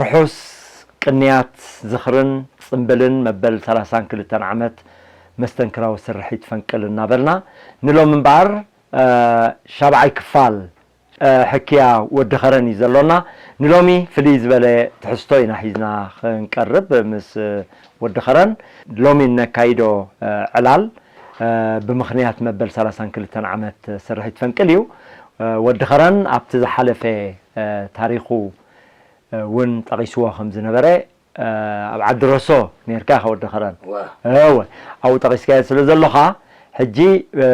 ርሑስ ቅንያት ዝኽርን ጽምብልን መበል ሰላሳን ክልተን ዓመት መስተንክራዊ ስርሒት ፈንቅል እናበልና፣ ንሎሚ እምበኣር፣ እ፣ ሻብዓይ ክፋል፣ እ፣ ሕክያ ወዲ ኸረን እዩ ዘሎና። ንሎሚ ፍልይ ዝበለ ትሕዝቶ ኢና ሒዝና ክንቀርብ ምስ ወዲ ኸረን። ሎሚ እነካይዶ፣ እ፣ ዕላል፣ እ፣ ብምኽንያት መበል ሰላሳን ክልተን ዓመት ስርሒት ፈንቅል እዩ። እ፣ ወዲ ኸረን ኣብቲ ዝሓለፈ፣ እ፣ ታሪኹ፣ እ፣ እውን ጠቒስዎ ከም ዝነበረ፣ እ፣ ኣብ ዓዲ ረሶ ነይርካ ኢኻ ወዲ ኸረን። ዋ። እወ፣ ኣብኡ ጠቒስካዮ ስለ ዘሎኻ፣ ሕጂ፣ እ፣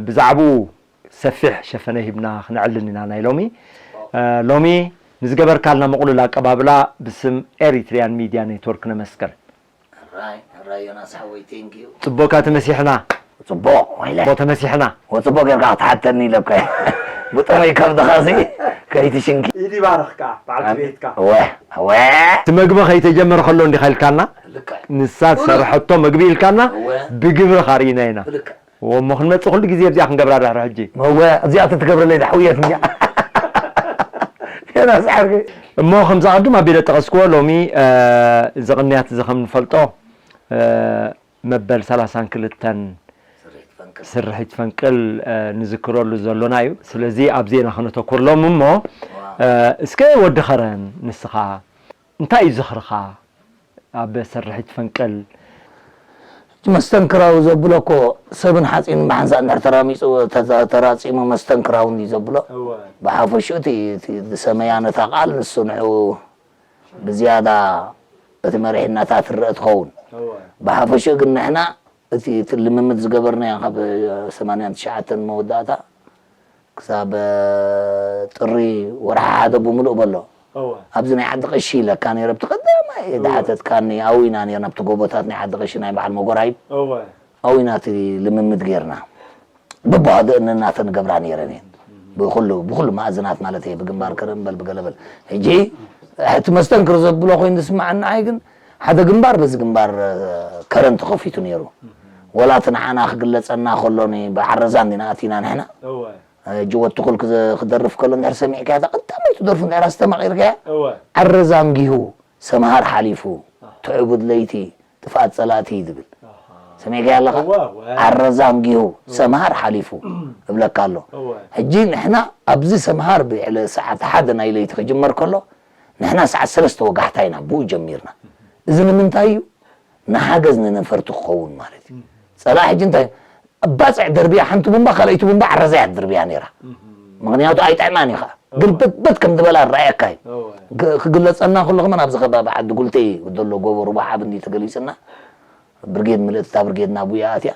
ብዛዕባኡ ሰፊሕ ሸፈነ ሂብና ክነዕልል ኢና ናይ ሎሚ። እ፣ ሎሚ ንዝገበርካልና ምቕሉል ኣቀባብላ ብስም ኤሪትሪያን ሚድያ ኔትወርክ ነመስግን። ሕራይ፣ ሕራይ ዮናስ ሓወይ፣ ቴንክ ዩ። ጽቡቕካ ተመሲሕና። ጽቡቕ፣ ወይለ። ጽቡቕ ተመሲሕና። ወጽቡቕ ጌርካ ክትሓተኒ ኢለካ። ብጥሙይ ከብድኻሲ ከይትሽንኪ። ኢድ ይባርኽካ፣ በዓልቲ ቤትካ። ወ፣ ወ። እቲ መግቢ ከይተጀመረ ከሎ እንዲኻ ኢልካና? ልክዕ። ንሳ ዝሰርሐቶ መግቢ ኢልካና፣ እወ። ብግብሪ ካርኢና ኢና። ልክዕ። እሞ ክንመጽእ ኩሉ ግዜ ኣብዚኣ ክንገብራ ድሕሪ ሕጂ። እወ፣ እዚኣ ተትገብረለይ ዝሓውየት እያ። ገና ሳዕርኪ። እሞ ከምዚ ቅድም ኣቢለ ጠቐስክዎ፣ ሎሚ፣ እ፣ እዚ ቅንያት እዚ ከም ንፈልጦ፣ እ፣ መበል ሰላሳን ክልተን ስርሒት ፈንቅል። ስርሒት ፈንቅል፣ እ፣ ንዝክረሉ ዘሎና እዩ። ስለዚ ኣብ ዜና ከነተኩር ሎም እሞ፣ ዋው። እ፣ እስከ ወዲ ኸረን ንስኻ እንታይ እዩ ዝኽርኻ ኣብ ስርሒት ፈንቅል? መስተንክራዊ ዘብሎ እኮ ሰብን ሓፂንን ብሓንሳእ እንድሕር ተራሚፁ፣ ተዛ-፣ ተራፂሙ መስተንክራዊ እንዲ ዘብሎ። እወ። ብሓፈሽኡ እቲ፣ እቲ ዝሰመያ ነታ ቃል ንሱ ንዕኡ ብዝያዳ እቲ መሪሕነታ ትረአ ትኸውን። እወ። ብሓፈሽኡ ግን ንሕና እቲ፣ እቲ ልምምድ ዝገበርናዮ ካብ ሰማንያን ትሽዓተን መወዳእታ ክሳብ ጥሪ ወርሒ ሓደ ብምሉእ በሎ። እወ። ኣብዚ ናይ ዓዲ ቀሺ ኢለካ ነይረ፣ ኣብቲ ቀዳማይ እወ። ዝሓተትካኒ ኣብኡ ኢና ነይርና፣ ኣብቲ ጎቦታት ናይ ዓዲ ቀሺ ናይ በዓል መጎራይብ። እወ። ኣብኡ ኢና እቲ ልምምድ ጌርና። በብሃድእን እናተን ገብራ ነይረን እየን። ብኹሉ፣ ብኹሉ መኣዝናት ማለት እየ፣ ብግንባር ከረን በል ብገለ በል። ሕጂ እቲ መስተንክር ዘብሎ ኮይኑ ዝስምዓኒ ንዓይ ግን፣ ሓደ ግንባር በዚ ግንባር፣ እ፣ ከረን ተኸፊቱ ነይሩ። ወላ እቲ ንዓና ክግለጸና ከሎ ኒ-፣ ብዓረዛ እንዲና ኣቲና ንሕና። እወ። እ፣ ጅወት ትኹል ክዘ-፣ ክደርፍ ከሎ እንድሕር ሰሚዕካያ፣ እታ ቀዳመይቲ ደርፉ እንድሕር ኣስተማቒርካያ፣ እወ። ዓረዛ እንጊሁ፣ ሰምሃር ሓሊፉ፣ ኣሃ። ትዕቡድ ለይቲ፣ ጥፍኣት ጸላእቲ እዩ ዝብል። ኣሃ። ሰሚዕካያ ኣለኻ? እወ፣ እወ። ዓረዛ እንጊሁ፣ እወ። ሰምሃር ሓሊፉ እብለካ ኣሎ። እወ። ሕጂ ንሕና ኣብዚ ሰምሃር ብዕለ ሰዓት ሓደ ናይ ለይቲ ክጅመር ከሎ፣ ንሕና ሰዓት ሰለስተ ወጋሕታ ኢና ብኡ ጀሚርና። እዚ ንምንታይ እዩ? ንሓገዝ ንነፈርቲ ክኸውን ማለት እዩ። ጸላኢ ሕጂ እንታይ? ባጽዕ ደርብያ ሓንቲ ቡምባ፣ ካልኣይቲ ቡምባ ዓረዛ እያ ትድርብያ ነይራ። ምኽንያቱ ኣይጥዕማን እዩ ኸኣ። ግልብጥብጥ ከም ዝበላ ርኣየካ እዩ። እወ። ግ-፣ ክግለጸልና ከሎ ከማን ኣብዚ ከባቢ ዓዲ ጉልተይ ዘሎ ጎቦ ሩባ ዓቢ እንዲ ተገሊጽና፣ ብርጌድ ምልእቲ፣ እታ ብርጌድ ናብኡ እያ ኣትያ።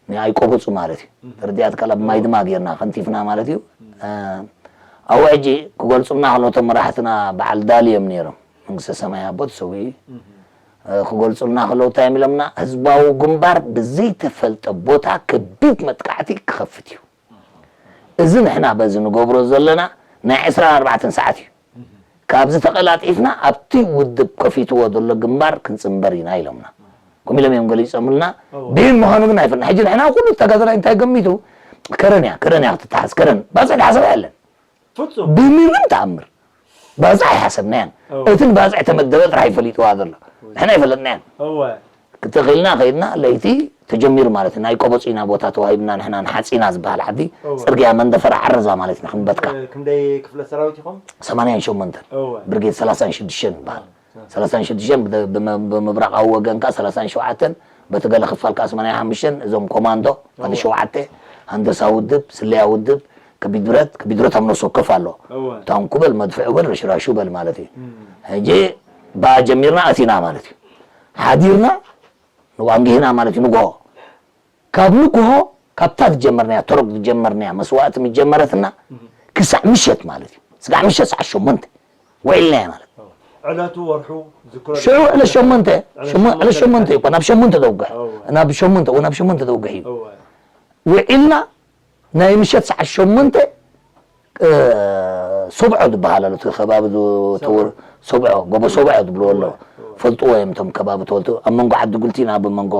ንኣይቆበጹ ማለት እዩ። ተረዲኣትካ? ኣብ ማይ ድማ ጌርና፣ ከንቲፍና ማለት እዩ። እ፣ ኣብኡ ሕጂ ክገልጹልና ከለዉ እቶም መራሕትና በዓል ዳሊ እዮም ነይሮም። መንግስተ ሰማይ ኣቦ ተሰዊኡ እዩ። እ፣ ክገልጹልና ከለዉ እንታይ እዮም ኢሎምና? ህዝባዊ ግንባር ብዘይተፈልጠ ቦታ ከቢድ መጥቃዕቲ ክኸፍት እዩ። እዚ ንሕና በዚ ንገብሮ ዘለና ናይ ዕስራን ኣርባዕተን ሰዓት እዩ። ካብዚ ተቐላጢፍና ኣብቲ ውድብ ከፊትዎ ዘሎ ግንባር ክንጽንበር ኢና ኢሎምና። ከምኡ ኢሎም እዮም ገሊጾምልና። እወ። ብይን ምዃኑ ግን ኣይፈልጥን። ሕጂ ንሕና ኩሉ ተጋዳላይ እንታይ ገሚቱ? ከረን እያ፣ ከረን እያ ክትተሓዝ፣ ከረን። ባጽዕ ዝሓሰበ የለን። ፍጹም። ብምንም ተኣምር። ባጽዕ ኣይሓሰብናያን። እወ። እቲ ንባጽዕ ተመደበ ጥራሕ ይፈሊጥዋ ዘሎ። ንሕና ኣይፈለጥናያን። እወ። ክተኺልና ከይድና ለይቲ ተጀሚሩ ማለት እዩ። ናይ ቆቦ ጺና ቦታ ተዋሂብና ንሕና ንሓጺና ዝበሃል ዓዲ እወ። ጽርግያ መንደፈራ ዓረዛ ማለት ኢና ክንበትካ። እ፣ ክንደይ ክፍለ ሰራዊት ኢኹም? ሰማንያን ሸሞንተን። እወ። ብርጌድ ሰላሳን ሽዱሽተን ይበሃል። እ፣ እ። ሰላሳን ሽዱሽተን ብደ-፣ ብመ-፣ ብምብራቓዊ ወገን ከኣ ሰላሳን ሸውዓተን፣ በቲ ገለ ክፋል ከኣ ሰማንያን ሓሙሽተን፣ እዞም ኮማንዶ፣ እወ። ቀንዲ ሸውዓተ፣ ሃንደሳ ውድብ፣ ስለያ ውድብ፣ ከቢድ ብረት፣ ከቢድ ብረት ኣብ ነፍሲ ወከፍ ኣሎ። እወ። ታንኩ በል፣ መድፍዑ በል፣ ረሽራሹ በል ማለት እዩ። እም። ሕጂ ብኣ ጀሚርና ኣቲና ማለት እዩ። ሓዲርና ንዋንጊህና ማለት እዩ፣ ንግሆ። ካብ ንግሆ፣ ካብታ ዝጀመርናያ፣ ተረግ ዝጀመርናያ መስዋእቲ ምጀመረትና፣ እም። ክሳዕ ምሸት ማለት እዩ። ስጋዕ ምሸት ሰዓት ሸሞንተ ውዒልናያ ማለት እዩ። ዕለቱ፣ ወርሑ፣ ዝክሮ ሽዑ ዕለት ሸሞንተ፣ ዕለት ሸሞ-፣ ዕለት ሸሞንተ ሸሞንተ እዩ እኮ፣ ናብ ሸሞንተ ዘውግሕ። እወ። ናብ ሸሞንተ፣ እወ፣ ናብ ሸሞንተ ዘውግሕ እዩ። እወ። ውዒልና፣ ናይ ምሸት ሰዓት ሸሞንተ፣ እ፣ ሶብዖ ዝበሃል ኣሎ፣ እቲ ከባቢ ዝ-፣ ሰብዖ። ተወር-፣ ሶብዖ፣ ጎቦ ሶብዖ ዝብልዎ ኣሎ። እወ፣ እወ። ፈልጥዎ እዮም እቶም ከባቢ ተወልቱ። ኣብ መንጎ ዓዲ ጉልቲ ኢና፣ ኣብ መንጎ፣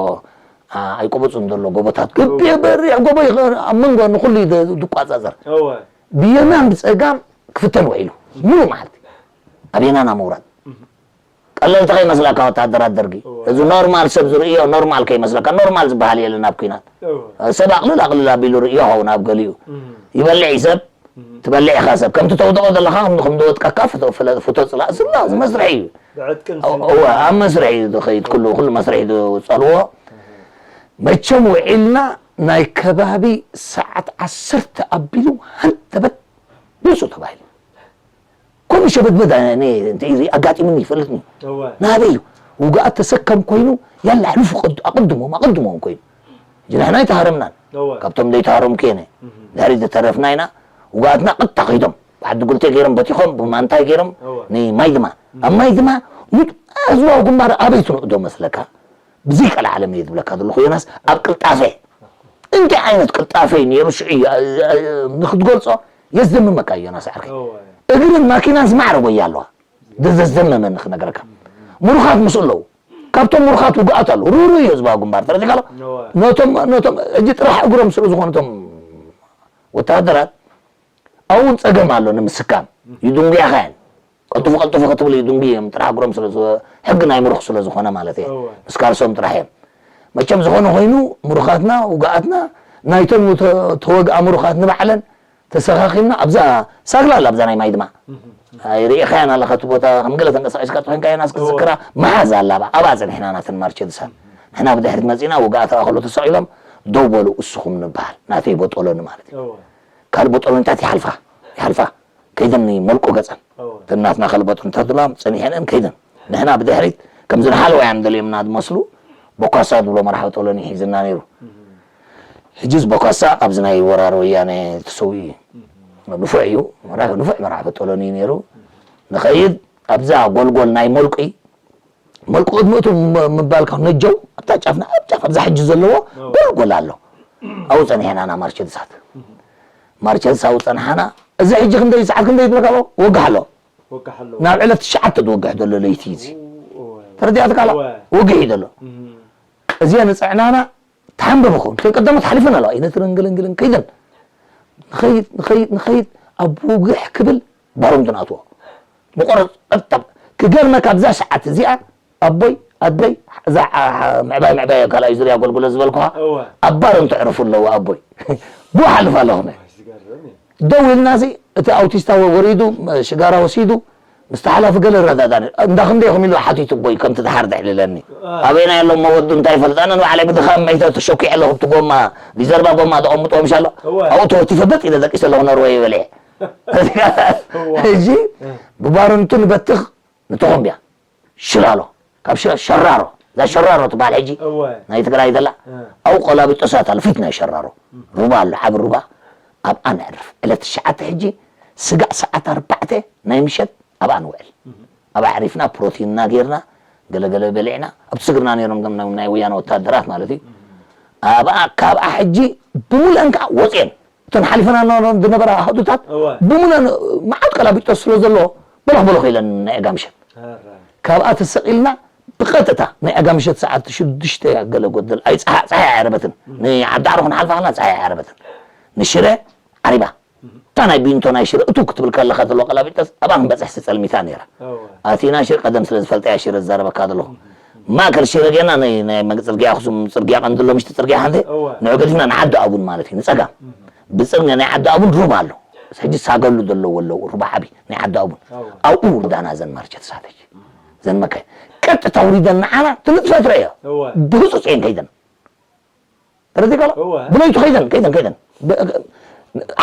ኣ፣ ኣይቆበጹን ዘሎ ጎቦታት። እወ። ግቢ በሪሕ ጎቦ ይኸ-፣ ኣብ መንጎ ንኹሉ እዩ ድ-፣ ዝቋጻጸር። እወ። ብየማን ብጸጋም ክፍተን ውዒሉ። ሙሉ መዓልቲ። ኣብ የናና ምውራድ። እህ። ቀለልቲ ከይመስለካ ወታደራት ደርጊ። እዚ ኖርማል ሰብ ዝርእዮ ኖርማል ከይመስለካ። ኖርማል ዝበሃል የለን ኣብ ኲናት። ሰብ ኣቕልል ኣቕልል ኣቢሉ ርእዮ ኸውን ኣብ ገሊኡ። ይበልዕ እዩ ሰብ፣ ትበልዕ ኢኻ ሰብ። ከምቲ ተውድቖ ዘለኻ፣ ከም፣ ከም ዝወጥቀካ ፍቶ-፣ ፍለ-፣ ፍቶ ጽላእ ዝላ፣ እዚ መስርሕ እዩ። ብዕጥቅን እወ፣ ስንቅን። ኣብ መስርሕ እዩ ዝኸይድ፣ ኩሉ፣ ኩሉ መስርሕ እዩ ዝጸልዎ። መቸም ውዒልና ናይ ከባቢ ሰዓት ዓሰርተ ኣቢሉ ሃንደበት ብሱ ተባሂሉ። ከምኡ ሸበድበድ ኣነ እንተ ኢዚ ኣጋጢሙኒ ይፈልጥኒ። እወ። ናበይ እዩ? ውግኣት ተሰከም ኮይኑ፣ ያላ ኣሕልፉ ቀድ-፣ ኣቐድሞም፣ ኣቐድሞም ኮይኑ። ሕጂ ንሕና ኣይተሃረምናን። እወ። ካብቶም ዘይተሃረምኩ እየ እኔ። እህ። ድሕሪት ዝተረፍና ኢና። ውግኣትና ቀጥታ ከይዶም። ብዓዲ ጉልቴ ገይሮም በቲኾም፣ ብማንታይ ገይሮም፣ እወ። ንማይ ድማ። እህ። ኣብ ማይ ድማ፣ ሙት-፣ ህዝባዊ ግንባር ኣበይ ትንእዶ መስለካ? ብዘይ ቀልዓለም እየ ዝብለካ ዘለኹ ዮናስ፣ ኣብ ቅልጣፈ። እንታይ ዓይነት ቅልጣፈ እዩ ነይሩ ሽዑ እዩ፣ እ-፣ እ-፣ ንክትገልጾ የስደምመካ እዩ ዮናስ ዓርከይ። እወ። እግርን ማኪናን ዝማዕረጎ እያ ኣለዋ። ደ-፣ ዘስደመመኒ ክነግረካ። ምሩኻት ምስኡ ኣለዉ። ካብቶም ምሩኻት ውጉኣት ኣለዉ። ርህሩህ እዩ ህዝባዊ ግንባር። ተረዲእካ ኣሎ? እወ። ነቶም፣ ነቶም፣ ሕጂ ጥራሕ እግሮም ስለ ዝኾኑ እቶም ወተሃደራት፣ ኣብኡ እውን ጸገም ኣሎ ንምስካም። ይድንጉያኻ እየን። ቀልጥፉ ቀልጥፉ ክትብል ይድንጉ እዮም። ጥራሕ እግሮም ስለ ዝወ-፣ ሕጊ ናይ ምሩኽ ስለ ዝኾነ ማለት እየ። እወ። ምስ ካልሶም ጥራሕ እዮም። መቸም ዝኾነ ኮይኑ ምሩኻትና፣ ውጉኣትና፣ ናይቶም ተ-፣ ተወግኣ ምሩኻት ንባዕለን ተሰኻኺምና ኣብዛ ሳግላ ኣላ ኣብዛ ናይ ማይ ድማ። እህ። ኣይ ርኢኻያን ኣለኻ እቲ ቦታ ከም ገለ ተንቀሳቒስካ ተኾይንካዮ ናስ ክትዝክራ እወ። መሓዝ ኣላ ኣብኣ። ኣብኣ ጸኒሕና ናተን ማርቸድሳት። ንሕና ብድሕሪት መጺና ውግኣት ኣብኣ ከሎ ተሰቒሎም ደው በሉ እስኹም ንበሃል። ናተይ ቦጦሎኒ ማለት እዩ። እወ። ካልእ ቦጦሎኒታት ይሓልፋ፣ ይሓልፋ። ከይደን ይመልቁ ገጸን። እወ። እተን ናትና ካልእ ቦጦሎኒታት ድማ ጸኒሐን ከይደን። ንሕና ብድሕሪት ከምዚ ንሓለዋ እዮም ደልዮምና ዝመስሉ፣ ቦኳሳ ዝብሎ መራሒ ቦጦሎኒ ሒዝና ነይሩ። እህ። ሕጂ እዚ ቦኳሳ ኣብዚ ናይ ወራር ወያነ ተሰዊኡ እዩ። እህ። ንፉዕ እዩ፣ መራሒ፣ ንፉዕ መራሒ ቦጦሎኒ እዩ ነይሩ። ንኸይድ ኣብዛ ጎልጎል ናይ መልቁ፣ መልቁ ቅድሚ እቱ ም-፣ ምባልካ ነጀው ኣብታ ጫፍና፣ ኣብ ጫፍ ኣብዛ ሕጂ ዘለዎ እወ። ጎልጎል ኣሎ። ኣብኡ ጸኒሐና ና ማርቸድሳት። እህ። ማርቸድስ ኣብኡ ጸንሓና። እዚ ሕጂ ክንደይ ሰዓት ክንደይ ትብለካ ኣሎ? ወግሕ ኣሎ። ወግሕ ኣሎ። ናብ ዕለት ትሽዓተ ዝወግሕ ዘሎ ለይቲ እዚ። እወ። ተረዲኣትካ ኣላ? እወ። ወግሕ እዩ ዘሎ። እህ። እዚ ንጽዕናና ተሓንበበ ኸውን። ከይቀደሞት ሓሊፈን ኣለዋ። ኢነ ትርንግልንግልን ከይደን። ንኸይድ፣ ንኸይድ፣ ንኸይድ፣ ኣብ ውግሕ ክብል ባሮምቱ ንኣትዎ። ንቆረጽ፣ ጠብጠብ። ክገርመካ ኣብዛ ሰዓት እዚኣ፣ ኣቦይ፣ ኣደይ፣ እዛ ዓ-፣ ዓ-፣ ምዕባይ፣ ምዕባይ ካልኣይ ዙርያ ኣገልግሎት ዝበልኩኻ፣ እወ። ኣብ ባሮምቱ ዕረፉ ኣለዉ ኣቦይ። ብኡ ሓልፍ ኣለኹ። ዝገርም እዩ። ደው ኢልናሲ፣ እቲ ኣውቲስታ ወ-፣ ወሪዱ፣ ሽጋራ ወሲዱ፣ ምስቲ ሓላፊ ገለ ይረዳዳእ ነይሩ። እንዳ ክንደይ ኢኹም ኢሉ ሓቲቱ ኣቦይ፣ ከምቲ ድሓር ዘዕልለኒ። አ። ኣበየናይ ኣሎ እሞ ወዱ እንታይ ይፈልጥ? ኣነ ንባዕለይ ብድኻም መይተ ተሸኪዐ ኣለኹ፣ ኣብቲ ጎማ፣ ሪዘርቫ ጎማ ዘቐምጥዎ ምሽ ኣሎ። እወ። ኣብኡ ተወቲፈ በጥ ኢለ ደቂሰ ኣለኹ፣ ኖርወይ በሊዐ። እወ። ሕጂ እ። ብባርንቱ ንበትኽ ንተኾምብያ። ሽላሎ፣ ካብ ሸ-፣ ሸራሮ፣ እዛ ሸራሮ ትበሃል ሕጂ እወ። ናይ ትግራይ ዘላ፣ እ። ኣብኡ ቆላቢጦሳት ኣሎ፣ ፊት ናይ ሸራሮ። እ። ሩባ ኣሎ፣ ዓቢ ሩባ፣ ኣብኣ ነዕርፍ። ዕለት ትሽዓተ ሕጂ ስጋዕ ሰዓት ኣርባዕተ ናይ ምሸት ኣብኣ ንውዕል። እህ። ኣብኣ ኣዕሪፍና፣ ፕሮቲንና ጌርና፣ ገለገለ በሊዕና፣ ኣብቲ ስግርና ነይሮም እቶም ናይ፣ ናይ ወያነ ወታደራት ማለት እዩ። እህ። ኣብኣ፣ ካብኣ ሕጂ ብምልአን ከዓ ወፅየን። እተን ሓሊፈናና ዝነበራ ኣሃዱታት እወ። ብምልአን መዓት ቀላቢጦስ ስለ ዘለዎ፣ በለኽ በለኽ ኢለን ናይ ዕጋ ምሸት። ኣረ። ካብኣ ተሰቒልና ብቐጥታ ናይ ዕጋ ምሸት ሰዓት ሽዱሽተ ገለ ጎደል፣ ኣይ፣ ፀሓ-፣ ፀሓይ ኣይዓረበትን። እህ። ንዓዲ ዓሮ ክንሓልፋ ከለና ፀሓይ ኣይዓረበትን። ንሽረ ዓሪባ። እታ ናይ ቢንቶ ናይ ሽረ እቱ ክትብል ከለኻ ዘሎ ቀላቢጠስ ኣብኣ ክንበጽሕ ጸልሚታ ነይራ። እወ። ኣቲና ሽረ ቀደም ስለ ዝፈልጠያ ሽረ ዝዛረበካ ዘለኹ። ማእከል ሽረ ጌና ናይ፣ ናይ መግ-፣ ጽርግያ ኣኽሱም ጽርግያ ቀንዲ ኣሎ፣ ምሽቲ ጽርግያ ሓንቲ እወ። ንዑ ገዲፍና ንዓዲ ኣቡን ማለት እዩ፣ ንጸጋም። እህ። ብጽርግያ ናይ ዓዲ ኣቡን ሩባ ኣሎ። ሕጂ ሳገሉ ዘለዎ ኣለዉ፣ ሩባ ዓቢ ናይ ዓዲ ኣቡን። እወ። ኣብኡ ውርዳና ዘን ማርቸት ሳተች። ዘን መካይን። ቀጥታ ውሪደን ንዓና ትንጥፈ ትረእዮ። እወ። ብህጹጽ እየን ከይደን። ተረዲእካ ኣሎ? እወ። ብለይቱ ከይደን፣ ከይደን፣ ከይደን። ብ-፣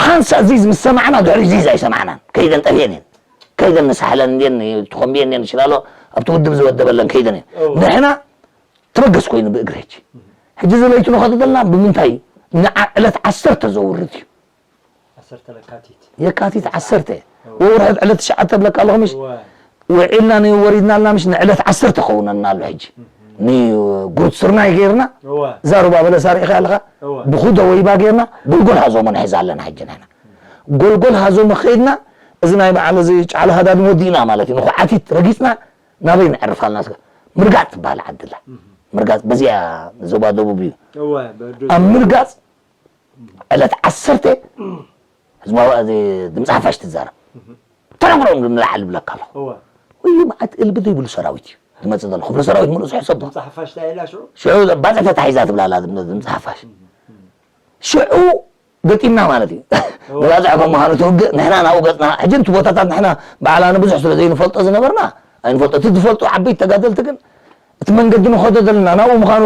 ሓንሳእ ዚዝ ምስ ሰማዕና ድሕሪ ዚዝ ኣይሰማዕናን። ከይደን ጠፍኤን እየን። ከይደን ንሳሕለን እንድየን፣ ንተኾምብየን እንድየን፣ ሽላሎ ኣብቲ ውድብ ዝወደበለን ከይደን እየን። እወ። ንሕና ተበገስ ኮይኑ ብእግሪ ሕጂ። ሕጂ እዚ ለይቱ ንኸዶ ዘለና ብምንታይ እዩ? ንዓ-፣ ዕለት ዓሰርተ ዘውርድ እዩ። ዓሰርተ ለካቲት። የካቲት ዓሰርተ። እወ። ወርሒ ዕለት ትሽዓተ ብለካ ኣለኹ ምሽ? እወ። ውዒልና ን-፣ ወሪድናልና ምሽ ንዕለት ዓሰርተ ከውነና ኣሎ ሕጂ። እህ። ንጉሩት ስርናይ ጌርና፣ እወ። እዛ ሩባ በለሳ ርኢኻ ኣለኻ? እወ። ብኹዶ ወይባ ጌርና፣ ጎልጎል ሃዞሞ ንሕዛ ኣለና ሕጂ ንሕና። ጎልጎል ሃዞሞ ከይድና፣ እዚ ናይ በዓል እዚ ጫዕላ ሃዳድም ወዲእና ማለት እዩ። ንኹዓቲት ረጊጽና፣ ናበይ ነዕርፋልና ስጋ? ምርጋጥ ትበሃል ዓዲ ኣላ። እህ። ምርጋጥ በዚኣ ዞባ ደቡብ እዩ። እወ፣ በዱ ኣብ ምርጋጽ ዕለት ዓሰርተ ህዝባዊ እዚ ድምፂ ሓፋሽ ትዛረብ። እህ። ተረጉሮም ግን ንላዕሊ ይብለካ ኣለኹ። እወ። ወይ መዓት እልቢ ዘይብሉ ሰራዊት እዩ። ዝመጽእ ዘሎ ክፍለ ሰራዊት ምሉእ ዝሕሰብ። ድምፂ ሓፋሽ እንታይ ኢላ ሽዑ? ሽዑ ባጽዕ ተታሒዛ ትብላ ኣላ ድምፂ ሓፋሽ። ሽዑ ገጢምና ማለት እዩ። ንባፅዕ ከም ምዃኑ እቲ ውግእ ንሕና ናብኡ ገፅና። ሕጂ እቲ ቦታታት ንሕና ባዕላና ብዙሕ ስለ ዘይንፈልጦ ዝነበርና ኣይንፈልጦ። እቲ ዝፈልጡ ዓበይቲ ተጋደልቲ ግን እቲ መንገዲ ንኸዶ ዘለና ናብኡ ምዃኑ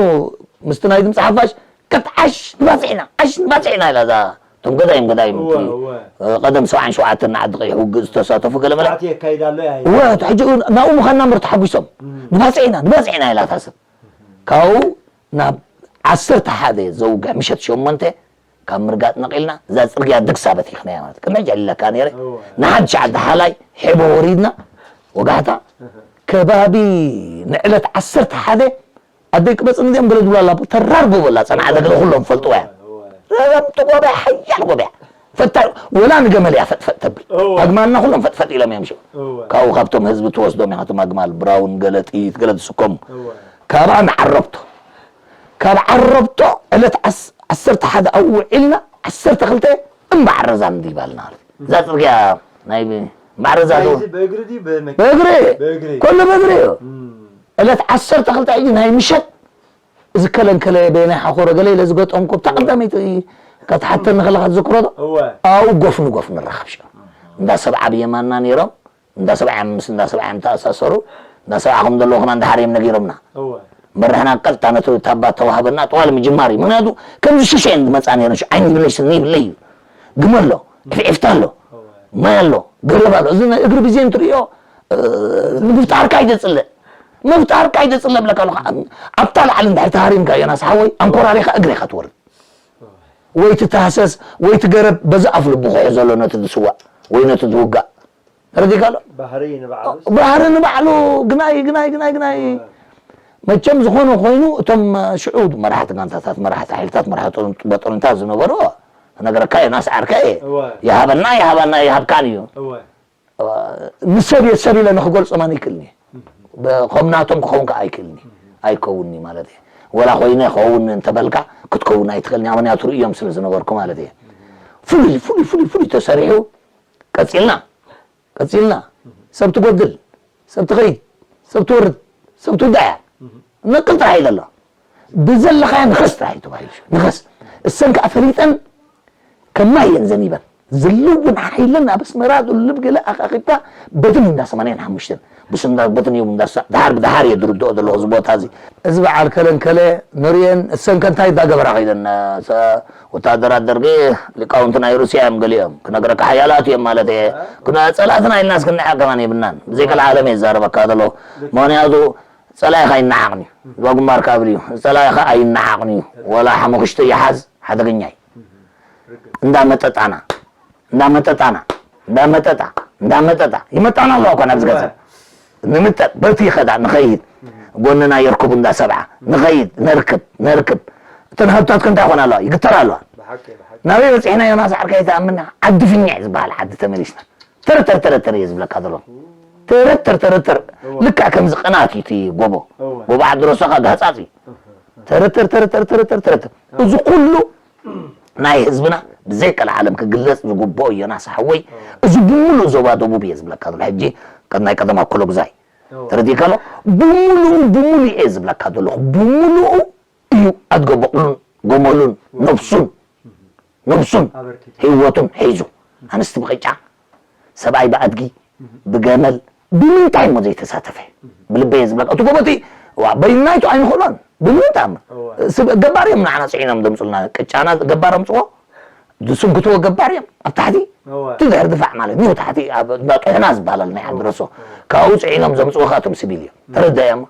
ምስቲ ናይ ድምፂ ሓፋሽ ቀጥ ዓሽ ንባፅዕ ኢና ዓሽ ንባፅዕ ኢና ኢላ እዛ እቶም ገዳይም ገዳይም እቲ ቀደም ሰብዓን ሸውዓተን ንዓዲ ቀይሕ ውግእ ዝተሳተፉ ገለ መለ እወ ሕጂ ናብኡ ምዃንና እምበር ተሓጒሶም ንባፅዕ ኢና ንባፅዕ ኢና ኢላ እታ ሰብ ካብኡ ናብ ዓሰርተ ሓደ ዘውግሕ ምሸት ሸሞንተ ካብ ምርጋጥ ነቒልና እዛ ፅርግያ ደግሳ በቲኽናያ ማለት ቅድሚ ሕጂ ኣሊለካ ነይረ ንሓድሽ ዓዲ ሓላይ ሔቦ ወሪድና ወጋሕታ ከባቢ ንዕለት ዓሰርተ ሓደ ኣደይ ቅበፅን እዚኦም ገለ ዝብሉ ኣላ ተራርጎ በላ ፀንዓ ደገለ ኩሎም ፈልጥዋ እያ ረበምቲ ጎበያ ሓያል ጎበያ ፈታ ወላ ንገመል እያ ፈጥፈጥ ተብል ኣግማልና ኩሎም ፈጥፈጥ ኢሎም እዮም ሽዑ ካብኡ ካብቶም ህዝቢ ትወስዶም ኢኻ እቶም ኣግማል ብራውን ገለ ጥይት ገለ ትስከሙ ካብኣ ንዓረብቶ ካብ ዓረብቶ ዕለት ዓሰርተ ሓደ ኣብኡ ውዒልና ዓሰርተ ክልተ እምባ ዓረዛ ንዲባልና ማለት እዩ። እዛ ፅርግያ ናይ እምባ ዓረዛ ዶ ናይዚ ብእግሪ ድዩ ብመኪና? ብእግሪ ብእግሪ። ኩሉ ብእግሪ እዩ። እም። ዕለት ዓሰርተ ክልተ ሕጂ ናይ ምሸት እዚ ከለንከለ በየናይ ሓኾረ ገለ ኢለ ዝገጠምኩ ኣብታ ቀዳመይቲ ከተሓተኒ ከለኻ ትዝክሮ ዶ? እወ። ኣብኡ ጎፍ ንጎፍ ንራኸብ ሽዑ እንዳ ሰብዓ ብየማንና ነይሮም እንዳ ሰብዓ ምስ እንዳ ሰብዓ እዮም ተኣሳሰሩ። እንዳ ሰብዓ ከም ዘለዉ ከማን ድሓር እዮም ነጊሮምና። እወ። መራሕና ቀጥታ ነቲ ታባ ተዋህበና ጠዋሊ ምጅማር እዩ። ምክንያቱ ከምዚ ሽሸ እየን ዝመፃ ነይረን። ሽዑ ዓይኒ ይብለይ ስኒ ይብለይ እዩ። ግመ ኣሎ፣ ዕፍዒፍታ ኣሎ፣ ማይ ኣሎ፣ ገረብ ኣሎ። እዚ ናይ እግሪ ብዜን ትርእዮ እ፣ ንምፍጣርካ ኣይተፅልእ። ምፍጣርካ ኣይተፅልእ ብለካ ኣለኹ። ኣብታ ላዕሊ እንድሕር ተሃሪምካ ዮናስ ሓወይ ኣንኮራሪኻ እግሬኻ ትወርድ። ወይ ትተሃሰስ ወይ ትገረብ በዚ ኣፍ ልቡ ክሕዘሎ ነቲ ዝስዋእ ወይ ነቲ ዝውጋእ። ተረዲእካ ኣሎ? ባህሪ ንባዕሉስ? ባህሪ ንባዕሉ ግናይ ግናይ ግናይ ግናይ መቸም ዝኾነ ኮይኑ እቶም ሽዑ መራሕቲ ጋንታታት መራሕቲ ሓይልታት መራሕቲ በጦንታት ዝነበሩ ክነግረካ እየ ናስዓርከ እየ እወ። ይሃበና ይሃበና ይሃብካን እዩ እወ። ንሰብ እየ ሰብ ኢለ ንክገልጾም ኣይክእልን እየ ከምናቶም ክኸውን ከዓ ኣይክእልን እየ ኣይከውንኒ ማለት እየ ወላ ኮይነ ኸውን እንተበልካ ክትከውን ኣይትኽእልን እያ ምክንያቱ ርእዮም ስለ ዝነበርኩ ማለት እየ ፍሉይ ፍሉይ ፍሉይ ፍሉይ ተሰሪሑ ቀፂልና ቀፂልና ሰብ ትጎድል ሰብ ትኸይድ ሰብ ትወርድ ሰብ ትውዳእ እያ ነቅል ጥራሕ እዩ ዘሎ ብዘለኻዮ ንኸስ ጥራሕ እዩ ተባሂሉ ንኸስ እሰን ከዓ ፈሊጠን ከማይ እየን ዘኒበን ዝልውን ሓይለን ኣብ ኣስመራ ዝልብ ገለ ኣኻኺብካ በትን እንዳ ሰማንያን ሓሙሽተን ብስንዳ በትን እዮም እንዳ ድሓር ብድሓር እየ ዝርድኦ ዘለኹ እዚ ቦታ እዚ እዚ በዓል ከለን ከለ ንርእየን እሰን ከ እንታይ እንዳገበራ ከይደን ወታደራት ደርጊ ሊቃውንቲ ናይ ሩስያ እዮም ገሊኦም ክነግረካ ሓያላት እዮም ማለት እየ ክና ጸላእትና ኢልና እስክንዓ ከማን የብናን ብዘይ ቀልዓለም እየ ዝዛረበካ ዘለኹ ምኽንያቱ ጸላኢኻ ይነዓቕን እዩ እዛ ግንባርካ ብል እዩ ጸላኢኻ ኣይነዓቕን እዩ ወላ ሓሙኽሽተ ይሓዝ ሓደገኛ እዩ እንዳመጠጣና እንዳመጠጣና እንዳመጠጣ እንዳመጠጣ ይመጣና ኣለዋ እኳ ናብዚ ገዛ ንምጠጥ በቲ ይኸዳ ንኸይድ ጎንና የርክቡ እንዳ ሰብዓ ንኸይድ ነርክብ ነርክብ እተን ሃብታት ከ እንታይ ኾና ኣለዋ ይግተራ ኣለዋ ናበይ በፂሕና ዮናስ ዓርከይ ተኣምና ዓዲ ፍኛዕ ዝበሃል ዓዲ ተመሊስና ተረተር ተረተር እየ ዝብለካ ዘሎ ተረተር ተረተር ልክዕ ከምዚ ቅናት እዩ እቲ ጎቦ ጎቦ ዓዲ ረሶኻ ጋህፃፅ እዩ ተረተር ተረተር ተረተር ተረተር እዚ ኩሉ ናይ ህዝብና ብዘይ ቀልዓለም ክግለፅ ዝግብኦ ዮናስ ሓወይ እዚ ብምሉእ ዞባ ደቡብ እየ ዝብለካ ዘሎ ሕጂ ናይ ቀደም ኣኮሎ ግዛይ ተረዲእካ ኣሎ ብምሉኡ ብምሉእ እየ ዝብለካ ዘለኹ ብምሉኡ እዩ ኣድገ በቕሉን ጎመሉን ነብሱን ነብሱን ህይወቱን ሒዙ ኣንስቲ ብቕጫ ሰብኣይ ብኣድጊ ብገመል ብምንታይ እሞ ዘይተሳተፈ ብልበየ ዝብለካ እቲ ጎቦቲ በይናይቱ ኣይንኽእሎን ብምንታይ እሞ ገባር እዮም ንዓና ፅዒኖም ዘምፁልና ቅጫና ገባር ኣምፅዎ ዝስንክትዎ ገባር እዮም ኣብ ታሕቲ እቲ ድሕር ድፋዕ ማለት ኒው ታሕቲ ጥሕና ዝበሃል ናይ ዓዲ ረሶ ካብኡ ፅዒኖም ዘምፅዎ ከዓ እቶም ስቢል እዮም ተረዳዮም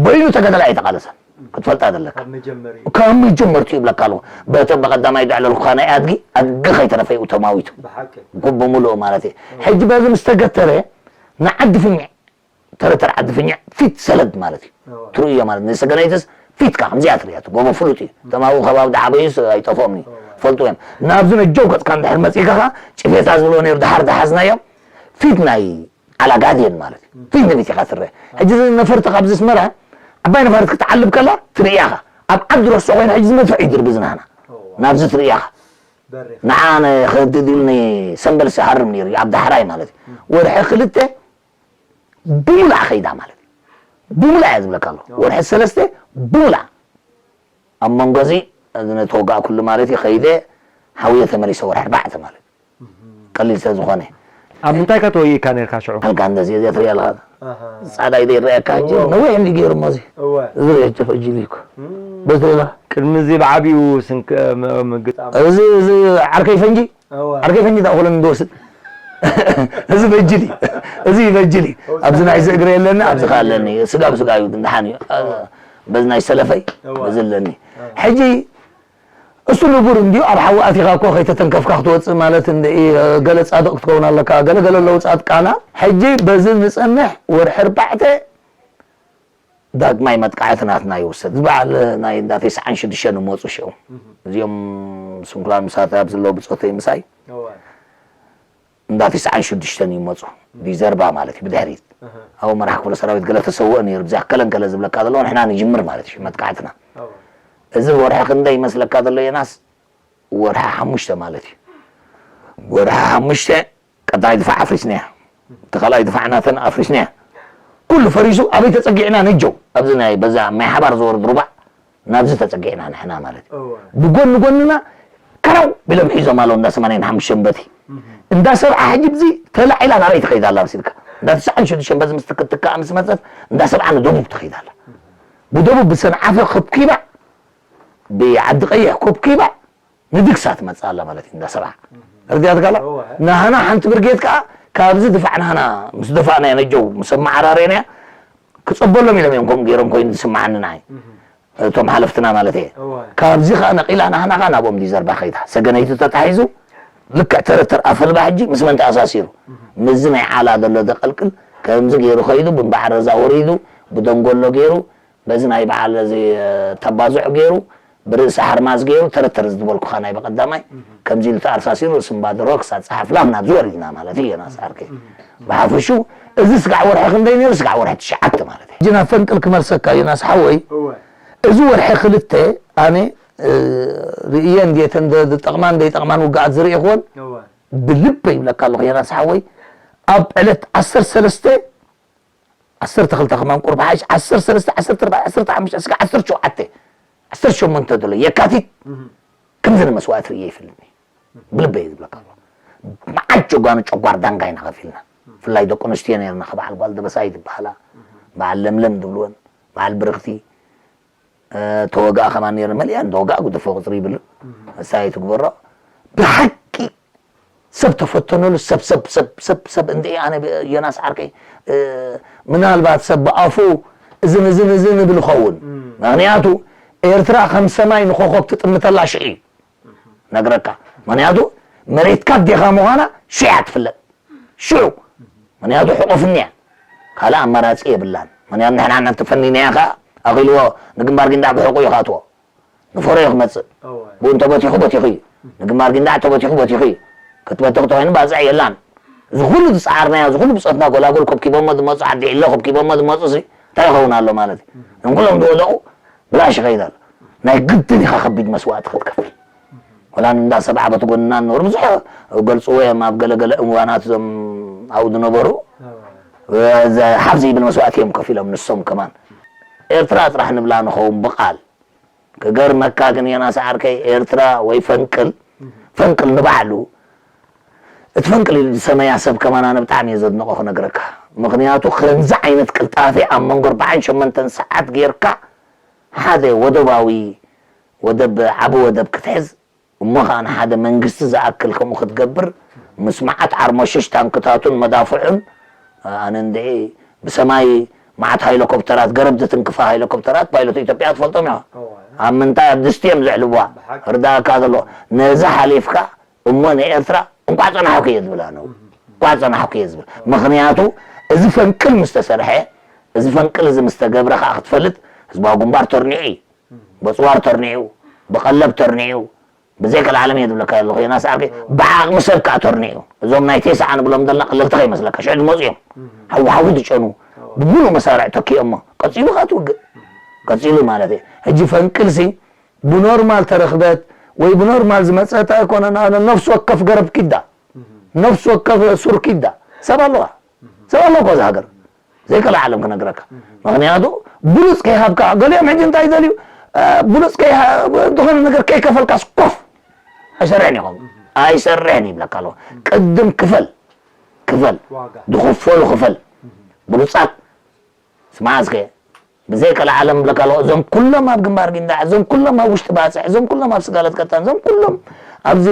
በይኑ ተጋዳላይ ኣይተቓለሰን ክትፈልጣ ዘለካ ካብ መጀመርትኡ ይብለካ ኣለኹ በተ በቀዳማይ ዘዕለልኩካ ናይ ኣድጊ ኣድጊ ከይተረፈ እዩ ተማዊቱ ጉብ ብምልኡ ማለት እየ ሕጂ በዚ ምስ ተገተረ ንዓዲ ፍኛ ተረተር ዓዲ ፍኛ ፊት ሰለድ ማለት እዩ ትርእዮ ማለት ንሰገናይትስ ፊትካ ከምዚኣ ትርእያ ጎቦ ፍሉጥ እዩ ተማዊ ከባቢ ዝዓበዩስ ኣይጠፍኦም እዩ ፈልጡ እዮም ናብዚ ነጀው ገፅካ እንድሕር መፂእካ ጭፌታ ዝብልዎ ነይሩ ድሓር ዝሓዝናዮም ፊት ናይ ዓላጋት እየን ማለት እዩ። ፊት ንፊት ኢኻ ትረአ። ሕጂ እዚ ነፈርቲ ካብዚ ኣስመራ ዓባይ ነፋሪት ክትዓልብ ከላ ትርእያ ኢኻ። ኣብ ዓዲ ረሶ ኮይኑ ሕጂ እዚ መድፍዕ ይድርብዝ ናህና ናብዚ ትርእያ ኢኻ። ንዓ ንኸድድ ኢሉ ንሰንበልሲ ሃርም ነይሩ እዩ ኣብ ዳሕራይ ማለት እዩ። ወርሒ ክልተ ብሙሉኣ ከይዳ ማለት እዩ። ብሙላ እያ ዝብለካ ኣሎ። ወርሒ ሰለስተ ብሙላ ኣብ መንጎ እዚ፣ እዚ ነተወጋእኩሉ ማለት እዩ፣ ከይደ ሓውየ ተመሊሰ ወርሒ ኣርባዕተ ማለት እዩ። ቀሊል ስለ ዝኾነ። ኣብ ምንታይ ከ ተወይእካ ነርካ ሽዑ? ኣልካ እንደዚ እዚኣ ትሪኣ ኣለኻ። ኣሃ። ጻዕዳ ኢደ ይረኣየካ ሕጂ፣ እወ። ነዊሕ እንዲ ገይሩ እሞ እዚ። እወ። እዚ ርኤ ጀፈ ጅሊ እኮ። እም። በዚ ሌላ። ቅድሚ እዚ ብዓቢኡ ስንክ-፣ ም-፣ ምግጣም። እዚ፣ እዚ ዓርከይ ፈንጂ? እወ። ዓርከይ ፈንጂ ዳእኹለን እንደወስድ። እዚ በጅሊ። እዚ በጅሊ። እወ። ኣብዚ ናይ እዚ እግሪ የለኒ፣ ኣብዚ ኸኣ ኣለኒ። ስጋ ብስጋ እዩ፣ ድሓን እዩ። እወ። በዚ ናይ ሰለፈይ፣ እወ። በዚ ኣለኒ። እወ። ሕጂ እሱ ንቡር እንድዩ፣ ኣብ ሓዊ ኣቲኻ እኮ ከይተተንከፍካ ክትወጽእ ማለት እንደ፣ ገለ ጻድቕ ክትከውን ኣለካ፣ ገለ ገለ ኣለዉ ጻድቃና። ሕጂ በዚ ንጸንሕ ወርሒ ኣርባዕተ ዳግማይ መጥቃዕቲ ናትና ይውሰድ። እዚ በዓል ናይ እንዳ ተስዓን ሽዱሽተን ይመጹ ሽዑ። እዚኦም ስንኩላን ምሳተይ ኣብዚ ዘለዉ ብጾተይ ምሳይ። እወ። እንዳ ተስዓን ሽዱሽተን ይመጹ። ዲዘርባ ማለት እዩ፣ ብድሕሪት። እህ። ኣብኡ መራሕ ክፍለ ሰራዊት ገለ ተሰውኦ ነይሩ፣ ብዚኣ ከለን ከለ ዝብለካ ዘሎ፣ ንሕና ንጅምር ማለት እዩ፣ መጥቃዕትና። እወ። እዚ ወርሒ ክንደይ ይመስለካ ዘሎ፣ ዮናስ? ወርሒ ሓሙሽተ ማለት እዩ። ወርሒ ሓሙሽተ ቀዳማይ ድፋዕ ኣፍሪስናያ። እቲ ካልኣይ ድፋዕ ናተን ኣፍሪስናያ። ኩሉ ፈሪሱ፣ ኣበይ ተጸጊዕና? ነጀው። ኣብዚ ናይ በዛ ማይ ሓባር ዝወርድ ሩባ ናብዚ ተጸጊዕና ንሕና ማለት እዩ። እወ። ብጎኒ ጎንና ከረው ቢሎም ሒዞም ኣለዉ እንዳ ሰማንያን ሓሙሽተን በቲ። እህ። እንዳ ሰብዓ ሕጂ ብዚ ተላዒላ ናበይ ትኸይድ ኣላ መሲልካ? እንዳ ትስዓን ሽዱሽተን በዚ ምስ ትክ-፣ ትክትካእ ምስ መጸት እንዳ ሰብዓ ንደቡብ ትኸይድ ኣላ። ብደቡብ ብሰንዓፈ ከብኪባ፣ ብዓዲ ቀይሕ ከብኪባ ንድግሳ ትመጽእ ኣላ ማለት እዩ እንዳ ሰብዓ። እህ። ርድያትካ ኣላ? እወ። ናህና ሓንቲ ብርጌድ ከኣ ካብዚ ድፋዕ ናህና ምስ ደፋእናያ ነጀው ምስ ኣመዓራረይናያ ክጸበሎም ኢሎም እዮም ከምኡ ገይሮም ኮይኑ ዝስምዓኒ ንዓይ። እህ። እቶም ሓለፍትና ማለት እየ። እወ። ካብዚ ኸኣ ነቒላ ናህና ኸኣ ናብኦም ዲዘርባ ኸይዳ። ሰገነይቲ ተታሒዙ፣ ልክዕ ተረተር ኣፈልባ ሕጂ ምስ መን ተኣሳሲሩ? እህ። ምስዚ ናይ ዓላ ዘሎ ደቐልቅል ከምዚ ገይሩ ኸይዱ፣ ብእምበዓረዛ ወሪዱ፣ ብደንጎሎ ገይሩ፣ በዚ ናይ በዓል እዚ፣ እ፣ ተባዝዖ ገይሩ፣ ብርእሲ ሓርማዝ ገይሩ፣ ተረተር እዚ ዝበልኩኻ ናይ በቐዳማይ፣ እህ። ከምዚ ኢሉ ተኣሳሲሩ፣ ርእሲ እምባደሮ ክሳብ ጸሓፍ ላም ናብዚ ወሪድና ማለት እዩ፣ ዮናስ ዓርከይ። እህ። ብሓፈሽኡ፣ እዚ ስጋዕ ወርሒ ክንደይ ነይሩ? ስጋዕ ወርሒ ትሽዓተ ማለት እዩ። ሕጂ ናብ ፈንቅል ክመልሰካ፣ ዮናስ ሓወይ። እወ። እዚ ወርሒ ክልተ ኣነ፣ እ፣ ርእየ እንዴት እንደ ዝጠቕማን ዘይጠቕማን ውግኣት ዝርእኹወን እወ። ብልበ ይብለካ ኣለኹ ዮናስ ሓወይ። ኣብ ዕለት ዓሰርተ ሰለስተ፣ ዓሰርተ ክልተ ከማን ቁሩብ ሓይሽ፣ ዓሰርተ ሰለስተ፣ ዓሰርተ ኣርባዕተ፣ ዓሰርተ ሓሙሽተ፣ እስከ ዓሰርተ ሸውዓተ፣ ዓሰርተ ሸሞንተ ዘሎ የካቲት እህ። ከምዚ ንመስዋእቲ ርእየ ይፈልጥኒ። ብልበይ ዝብለካ ኣለኹ። መዓት ጨጓኑ ጨጓር ዳንጋ ኢና ከፊልና። ብፍላይ ደቂ ኣንስትዮ ነይርና፣ ከ በዓል ጓል ደበሳይ ዝበሃላ፣ በዓል ለምለም ዝብልወን፣ በዓል ብርኽቲ፣ እ፣ ተወጋእ ከማን ነይረን፣ መሊኣን ተወጋእ ግደፎ፣ ቁፅሪ ይብሉ። ንሳ ኣይትግበሮ። ብሓቂ ሰብ ተፈተነሉ፣ ሰብ፣ ሰብ፣ ሰብ፣ ሰብ፣ ሰብ፣ እንደ ኣነ ብ-፣ ዮናስ ዓርከይ፣ እ፣ ምናልባት ሰብ ብኣፉ እዝን፣ እዝን፣ እዝን ይብል ይኸውን። እም። ምኽንያቱ ኤርትራ ከም ሰማይ ንኾኾብ ትጥምተላ ሽዑ እዩ። ነግረካ። ምኽንያቱ መሬትካ ኣዴኻ ምዃና ሽዑ እያ ትፍለጥ። ሽዑ። ምኽንያቱ ሕቑፍኒ እያ። ካልእ ኣማራጺ የብላን። ምኽንያቱ ንሕና እናተፈኒናያ ኸኣ ኣኺልዎ ንግንባር ጊንዳዕ ብሕቑ እዩ ክኣትዎ። ንፈረዮ ክመጽእ። እወ። ብኡ እንተበቲኹ በቲኹ እዩ። ንግንባር ጊንዳዕ እንተበቲኹ በቲኹ እዩ። ክትበትኽ ተኾይኑ ባጽዕ የላን። እዚ ኩሉ ዝጸዓርናዮ፣ እዚ ኩሉ ብጾትና ጎላጉል ኮብኪቦሞ ዝመጹ፣ ዓዲ ዒሎ ኮብኪቦሞ ዝመጹ ሲ እንታይ ይኸውን ኣሎ ማለት እዩ? እም። ንኩሎም ዝወደቑ ብላሽ ይኸይድ ኣሎ። ናይ ግድን ኢኻ ከቢድ መስዋእቲ ክትከፍል። ወላ እንዳ ሰብዓ በቲ ጎንና ንነብሩ ብዙሕ ገልጽዎ እዮም ኣብ ገለገለ እዋናት እዞም ኣብኡ ዝነበሩ። እወ። ዘ-፣ ሓፍ ዘይብል መስዋእቲ እዮም ከፊሎም ንሶም ከማን። ኤርትራ ጥራሕ ንብላ ንኸውን ብቓል። ክገርመካ ግን ዮናስ ዓርከይ ኤርትራ ወይ ፈንቅል፣ እህ። ፈንቅል ንባዕሉ፣ እቲ ፈንቅል ኢሉ ዝሰመያ ሰብ ከማን ኣነ ብጣዕሚ እየ ዘድንቖ ክነግረካ። ምኽንያቱ ከምዚ ዓይነት ቅልጣፌ ኣብ መንጎ ኣርባዓን ሸሞንተን ሰዓት ጌርካ ሓደ ወደባዊ ወደብ፣ ዓቢ ወደብ ክትሕዝ፣ እሞ ኸኣ ንሓደ መንግስቲ ዝኣክል ከምኡ ክትገብር፣ ምስ መዓት ዓርሞሽሽ ታንክታቱን መዳፍዑን፣ ኣነ እንድዒ ብሰማይ መዓት ሃይሎኮፕተራት፣ ገረብ ዝትንክፋ ሃይሎኮፕተራት ፓይሎት ኢትዮጵያ ትፈልጦም ኢኻ። እወ። ኣብ ምንታይ? ኣብ ድስቲ እዮም ዘሕልብዋ። ብሓቂ። ርዳእካ ዘሎ። ነዚ ሓሊፍካ እሞ ንኤርትራ እንቋዕ ጸናሕኩ እየ ዝብላ ነው። እም። እንቋዕ ጸናሕኩ እየ ዝብል። ምኽንያቱ እዚ ፈንቅል ምስ ተሰርሐ፣ እዚ ፈንቅል እዚ ምስ ተገብረ ኸኣ ክትፈልጥ ህዝባዊ ግንባር ተርኒዑ እዩ። እም። በጽዋር ተርኒዑ፣ ብቐለብ ተርኒዑ፣ ብዘይ ቀልዓለም እየ ዝብለካ ዘለኹ ዮናስ ዓርከይ፣ ብዓቕሚ ሰብ ከኣ ተርኒዑ። እዞም ናይ ቴስዓ ንብሎም ዘለና ቀለልቲ ከይመስለካ፣ ሽዑ ዝመጹ እዮም። እህ። ሓዊ ሓዊ ዝጨኑ፣ እወ። ብምሉእ መሳርዕ ተኪኦሞ። ቀጺሉ ከኣ እቲ ውግእ። ቀጺሉ ማለት እየ። ሕጂ ፈንቅልሲ ብኖርማል ተረኽበት ወይ ብኖርማል ዝመጸት ኣይኮነን። ኣነ ነፍሲ ወከፍ ገረብ ኪዳ፣ እህ። ነፍሲ ወከፍ ሱር ኪዳ። ሰብ ኣለዋ። እህ። ሰብ ኣለዋ እኮ እዛ ሃገር። ዘይከላ ዓለም ክነግረካ። ምኽንያቱ ብሉፅ ከይሃብካ፣ ገሊኦም ሕጂ እንታይ ይደልዩ? እ፣ ብሉፅ ከይሃ-፣ ዝኾነ ነገር ከይከፈልካስ ኮፍ ኣይሰርሕን ኢኹም። ኣይሰርሕን ይብለካ ኣለኹ። ቅድም ክፈል፣ ክፈል። ዋጋ። ዝኽፈሉ ክፈል። ብሉፃት ስማዕ እስከ፣ ብዘይ ቀልዓለም እብለካ ኣለኹ፣ እዞም ኩሎም ኣብ ግንባር ጊንዳዕ፣ እዞም ኩሎም ኣብ ውሽጢ ባጽዕ፣ እዞም ኩሎም ኣብ ስጋለት ቀጣን፣ እዞም ኩሎም ኣብዚ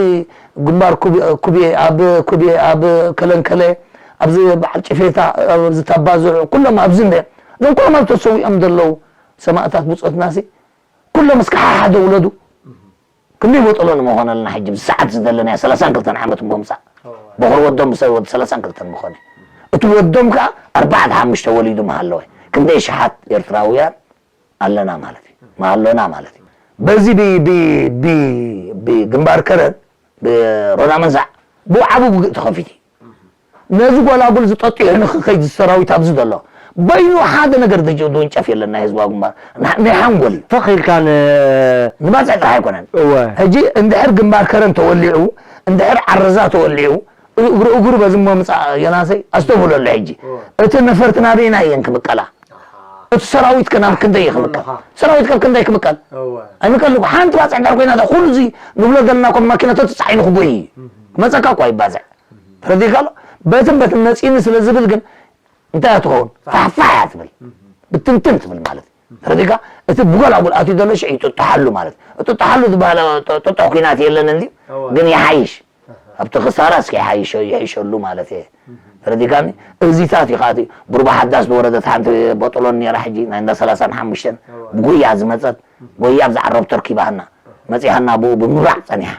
ግንባር ኩቤ፣ ኩቤ፣ ኣብ ኩቤ፣ ኣብ ከለንከለ፣ ኣብዚ በዓል ጭፌታ፣ ኣብዚ ታባዝሑ፣ ኩሎም ኣብዚ እንደ፣ እዞም ኩሎም ኣብ ተሰዊኦም ዘለዉ ሰማእታት ብጾትናሲ፣ ኩሎም እስከ ሓሓደ ውለዱ። ክንደይ በጠሎ ንምኾነልና ሕጂ፣ ብሰዓት ዝደለናዮ ሰላሳን ክልተን ዓመት እሞ ምጻእ። እወ። በኹሪ ወዶም ብሰብ ወዲ ሰላሳን ክልተን ምኾነ። እቲ ወዶም ከኣ ኣርባዕተ ሓሙሽተ ወሊዱ መሃለወ። ክንደይ ሽሓት ኤርትራውያን ኣለና ማለት እዩ። መሃሎና ማለት እዩ። በዚ ብ-፣ ብ-፣ ብ-፣ ብግንባር ከረን፣ ብሮና መንሳዕ፣ ብዓቢ ውግእ ተኸፊቱ እዩ። ነዚ ጎላጉል ዝጠጢሑ ንኽኸይድ ሰራዊት ኣብዚ ዘሎ፣ በይኑ ሓደ ነገር ዝጅ-፣ ዝውንጨፍ የለን ናይ ህዝባዊ ግንባር። ና-፣ ናይ ሓንጎል እዩ። ትኽ ኢልካ ን-፣ ንባጽዕ ጥራሕ ኣይኮነን። እወ። ሕጂ እንድሕር ግንባር ከረን ተወሊዑ፣ እንድሕር ዓረዛ ተወሊዑ፣ እግሩ እግሩ በዚ ምምጻእ ዮናሰይ ኣስተብህለሉ ሕጂ። እወ። እቲ ነፈርቲ ናበይና እየን ክምቀላ? ኣሓ። እቲ ሰራዊት ከ ናብ ክንደይ እዩ ክምቀል? ኣለኻ። ሰራዊት ከ ክንደይ ክምቀል? እወ። ኣይምቀልኩ። ሓንቲ ባጽዕ እንድሕር ኮይና፣ ኩሉ እዚ ንብሎ ዘለና ኮም ማኪናታት ተጻዒኑ ክጎይ እዩ። እህ። ክመጸካ እኳ ይባጽዕ። ተረዲእካ ኣሎ? በትን በትን መጺእኒ ስለ ዝብል ግን እንታይ እያ ትኸውን? ፋሕፋሕ እያ ትብል። እህ። ብትንትን ትብል ማለት እዩ። ተረዲእካ? እቲ ብጎላጉል ኣትዩ ዘሎ ሽዑ ይጥጥሓሉ ማለት እዩ። እጥጥሓሉ ዝበሃል ጥ-፣ ጥጡሕ ኲናት የለን እንድዩ፣ እወ። ግን ይሓይሽ። ኣብቲ ክሳራ እስከ ይሓይሾ-፣ ይሕሸሉ ማለት እየ። እህ። ተረዲእካኒ? እዚታት እዩ ከኣ እቲ ቡርባ ሓዳስ ዝወረደት ሓንቲ በጥሎን ነይራ ሕጂ ናይ እንዳ ሰላሳን ሓሙሽተን እወ። ብጉያ ዝመጸት፣ ጎያ ብዛዕባ ሮፕተር ኪባህና፣ መጺሃና ብኡ ብምብራቕ ጸኒሓ።